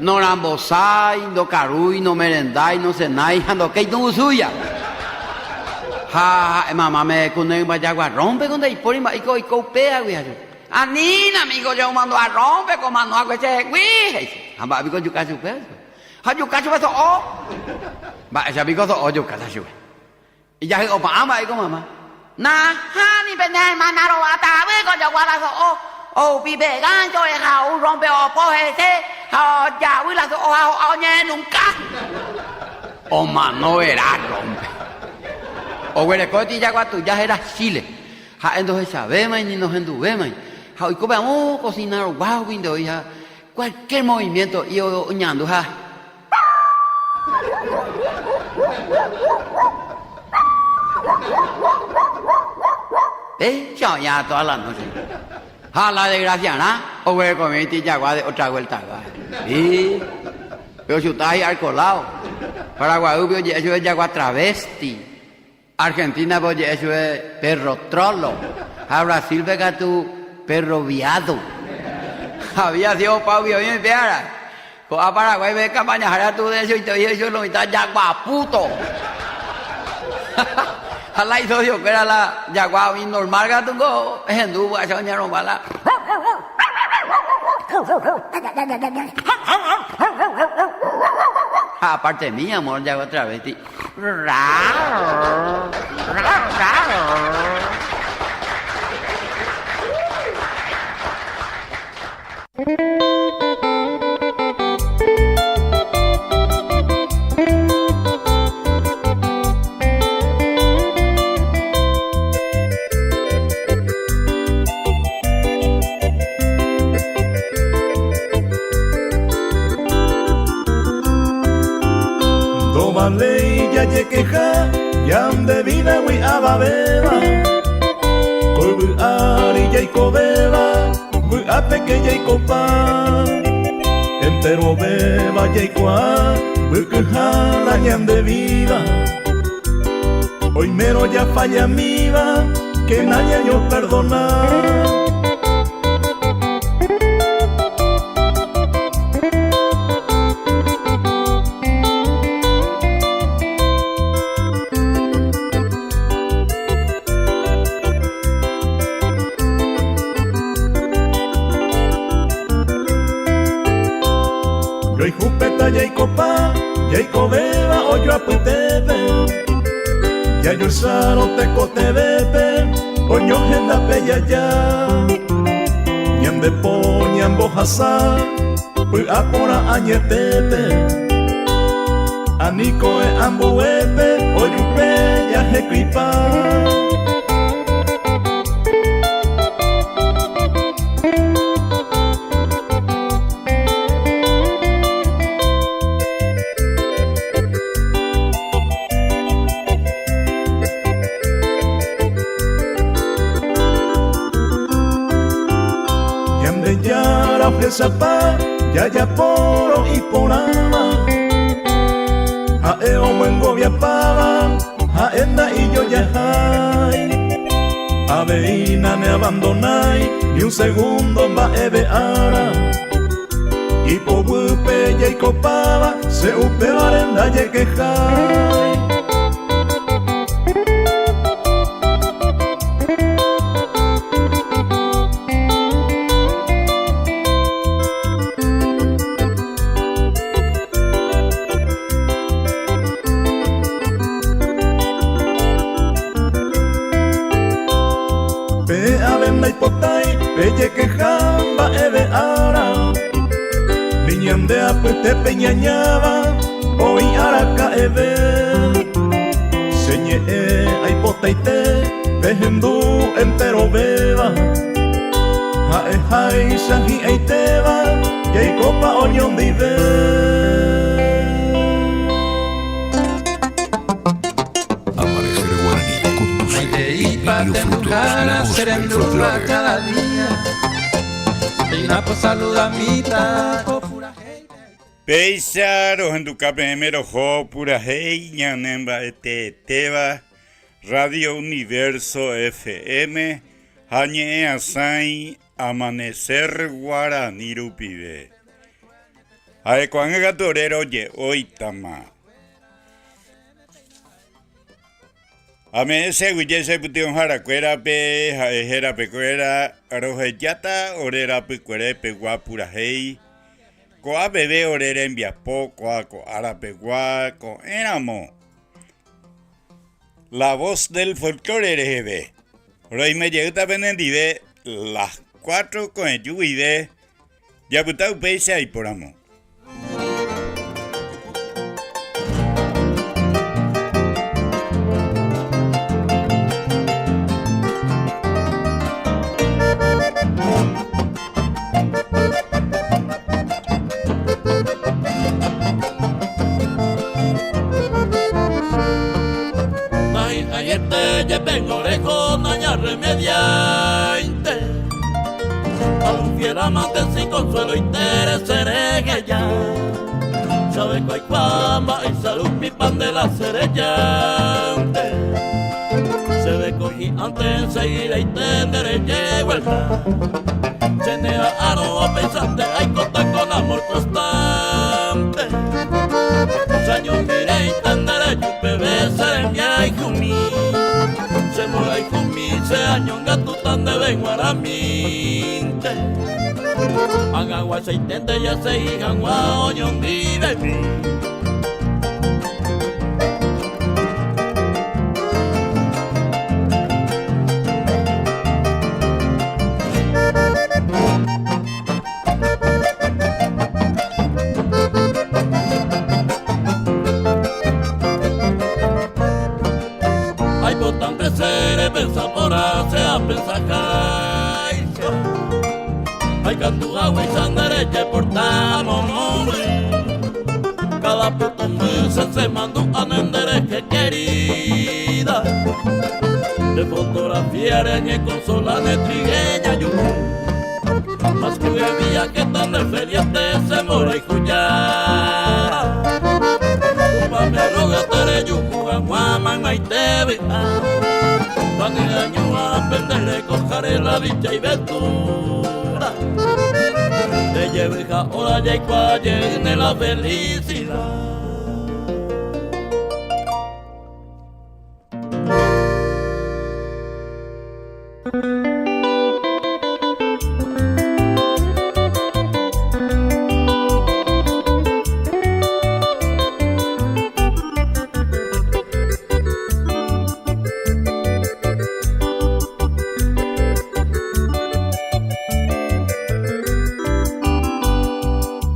Norambosái, ndokarúi, nomerendái, nocenái ha ndokéi tũvusúia. Ha ha'e mamáme ku ne hymba jagua rrómpeko ndaipóri mba'éiko oiko upévagui ha chupe. Anína, mijo, che omandu'a rrómpe ko omano hague che hegui, he'i. Ha mba'e piko ojuka chupe? Ha ojuka chupe so'o. Mba'éicha piko so'o ojukáta chupe? Ijahy'opa'ã mba'éiko mama. Nahániri pende hermana rováta avýko ojogua la so'o, oupi pe gáncho reha ou rrómpe opo hese ha ojavy la so'o ha ho'a oñehenunka. Omano vera rrómpe. Oguereko tijagua tuja héra Chile. Ha'e ndohechavémai ni nohenduvémai, ha oiko pe amo kosina roguáguinte oĩ ha cualquier movimiento i oñandu ha. Péicha oĩ toda la noche. Ha la desgraciarã oguerekomi tijagua de otra vuelta-gua. Sí. Pe ochuta hi'arkoláo. Paraguaýpe oje'e chupe jagua travesti. Argentina-pe oje'e chupe perro trolo ha Brasil-pe katu perro viado. Había sido opágui oĩ upe ára. Ko'ã Paraguáipe campañahára katu derechoite oĩ he'i chupe lo mitã jaguaputo. Ha la isocio-kuéra la jagua oĩ normal katu ko ehendu vy'acha oñarõmba la. Ha aparte mi amor jagua travesti. Ndovaléi jajekeha ñande vida-gui avavéva, ko yvy ári jaikovéva vy'ápeke jaikopa. Enterovéva jaikuaa mbykyha la ñande vida, oimérõ jafallamíva que nañañoperdona. Roihupéta jaikopa jaikovéva ojoapytépe, jajursárõ tekotevẽpe oñohendápe jaja. Ñande po ñambohasa py'a porã añetépe, ani ko'ẽ ambuépe ojupe jahekyipa. Ñandejára ohechapa jajapórõ iporãva, ha'e omyengoviapáva, ha'e nda'ijojahái. Avei naneabandonái ni un segundo mba'eve ára. Ipoguýpe jaikopáva che upévare ndajekejái. Peẽ ave ndaipotái pejekeha mba'eve ára, ni ñande apytépe ñañáva oĩ araka'eve. Che ñe'ẽ aipotaite pehendu enterovéva, ha'eháicha hi'ãitéva jaikópa oñondive. Amanecer Guaraní conduce Emilio Frutos, la voz del folclore. Péicha rohenduka peẽme roho purahéi ñane mba'eteetéva Radio Universo FM ha ñe'ẽasãi Amanecer Guarani rupive. Ha'e ko'ág̃a katu ore roje'óitama. Ame'ẽ che aguyje che pytyvõharakuérape ha'e hérapekuéra rohejáta ore rapykuere pegua purahéi, ko'a peve ore rembiapo ko'a ko ára pegua ko'ẽramo. La voz del folklore reheve, roime jeýta penendive las cuatro ko'ẽju guive Japyta upéicha aiporamo.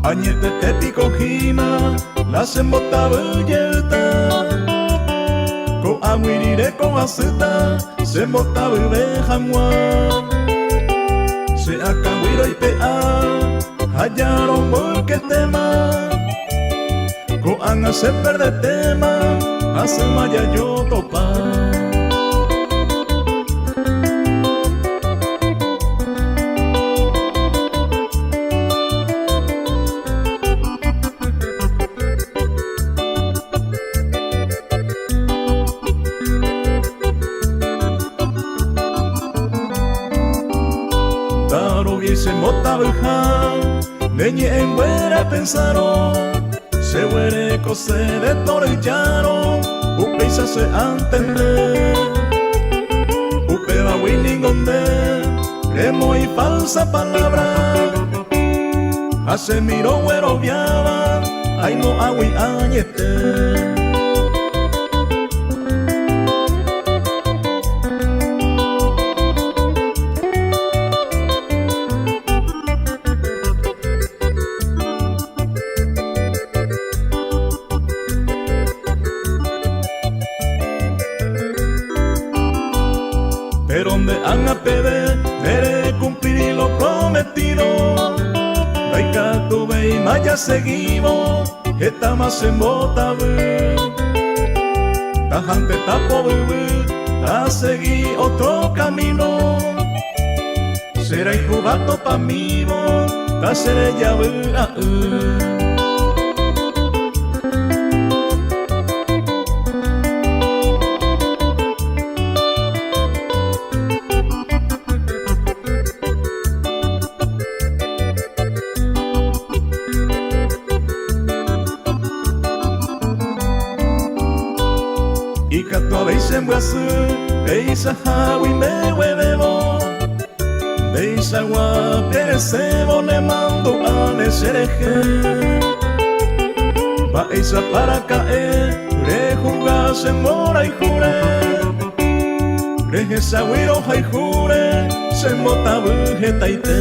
Añetete piko hína la chembotavy jeýta Ko'ág̃ui rire ko'asýta chembotavyve hag̃ua Che akãgui roipe'a ha jaromboyketéma Ko'ág̃a che perdetéma hasýma jajotopa. Ndaroviái che mbotavyha ne ñe'ẽnguéra pensarõ Che guerekose de toryjárõ upéicha che antende Upévagui ningo nde remoĩ falsa palabra Ha che mirõ gueroviáva aimo'ãgui añete. Pero nde ág̃a peve nerecumplíri lo prometido Ndaikatuvéima jaseguívo hetáma chembotavy Tajante tapovyvy tasegui otro camino. Cherayhúva topamívo tacherejavy'a'ỹ. Ikatu avei chembyasy peichahágui mbeguevévo, ndeichagua peresẽvo nemandu'áne cherehe. Mba'éichapa raka'e rehuga che mborayhúre, rehechágui rohayhúre chembotavy hetaite.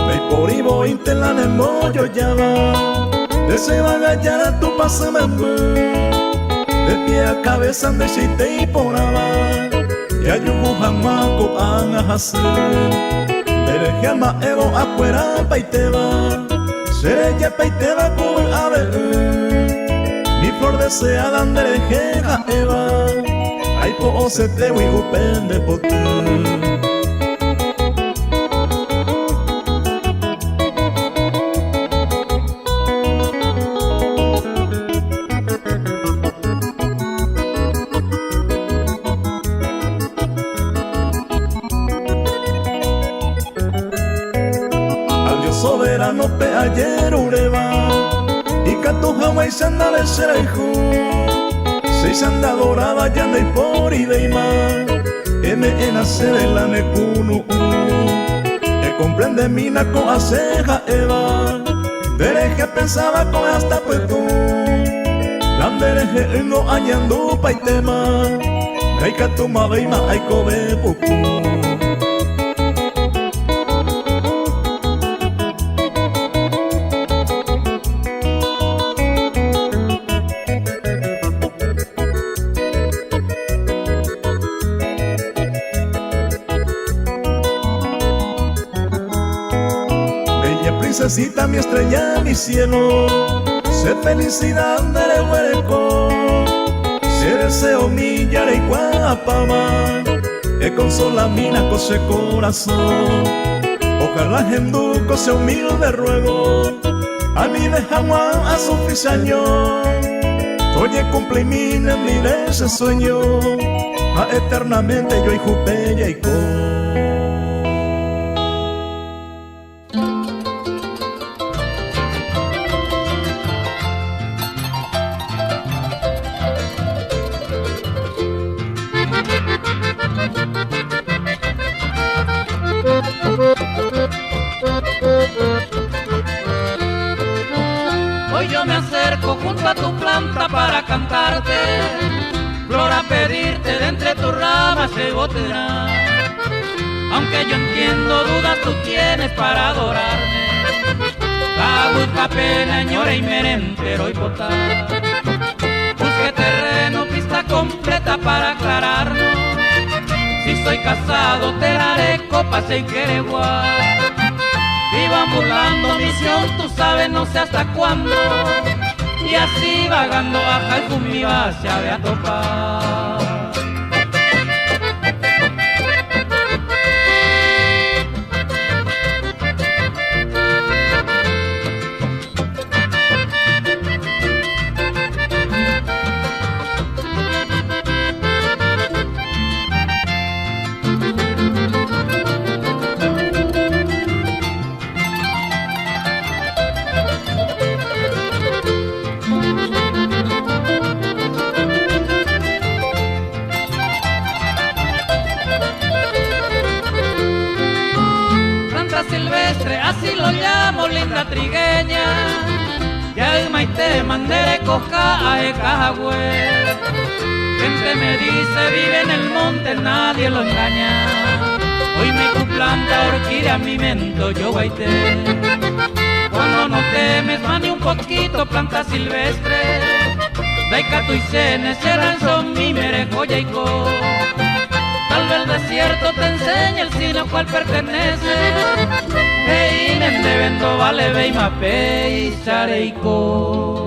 Ndaipóri voínte la nembojojáva, nde che vagajára Tupãsy memby. De pie a cabeza nde cheite iporãva, jajuhu hag̃ua ko'ág̃a hasy. Nde rehe ama'ẽvo akuera paitéva, che rejepaitéva ku vy'ave'ỹ. Mi flor deseada nde rehe ha'éva, aipo'osetégui upe nde poty. Al Dios soberano pe ajeruréva, ikatu haguãicha ndave che rayhu. Chéicha nde adoráva ja ndaiporivéima, eme'ẽna chéve la ne kunu'ũ. Ekomprendemína ko'ã che ha'éva. Nde rehe apensáva ko'ẽ hasta pytũ, la nde rehe'ỹngo añandu paitéma, ndaikatumavéima aikove puku. Bella princesita, mi estrella, mi cielo, Che felicidad nde reguereko, Che deseo mi jareikuaapáva, Econsolamína ko che korasõ, Ojalá hendu ko che humilde ruego, Anive hag̃ua asufri cheaño, Toñekumplimi nendive che sueño, Ha eternamente joayhupe jaiko. Hoy yo me acerco junto a tu planta para cantarte, flor a pedirte de entre tus ramas se botará. Aunque yo entiendo dudas tú tienes para adorarme, La busca pena, ñora y merentero y potar. Busque terreno, pista completa para aclararnos. Si soy casado te daré copas en Quereguá. Vivo ambulando misión, tú sabes, no sé hasta cuándo. Y así vagando baja el mi se a topar. Planta silvestre, así lo llamo, linda trigueña. Ya maite mandere coja a ecajagüe. Gente me dice vive en el monte, nadie lo engaña. Hoy me tu planta orquídea mi mento yo guaité. Cuando no temes, mani un poquito, planta silvestre. Ndaikatuichéne che ranchomíme reho jaiko. Tal vez el desierto te enseñe el sino cual pertenece. He'íne ndéve ndovalevéima péicha reiko.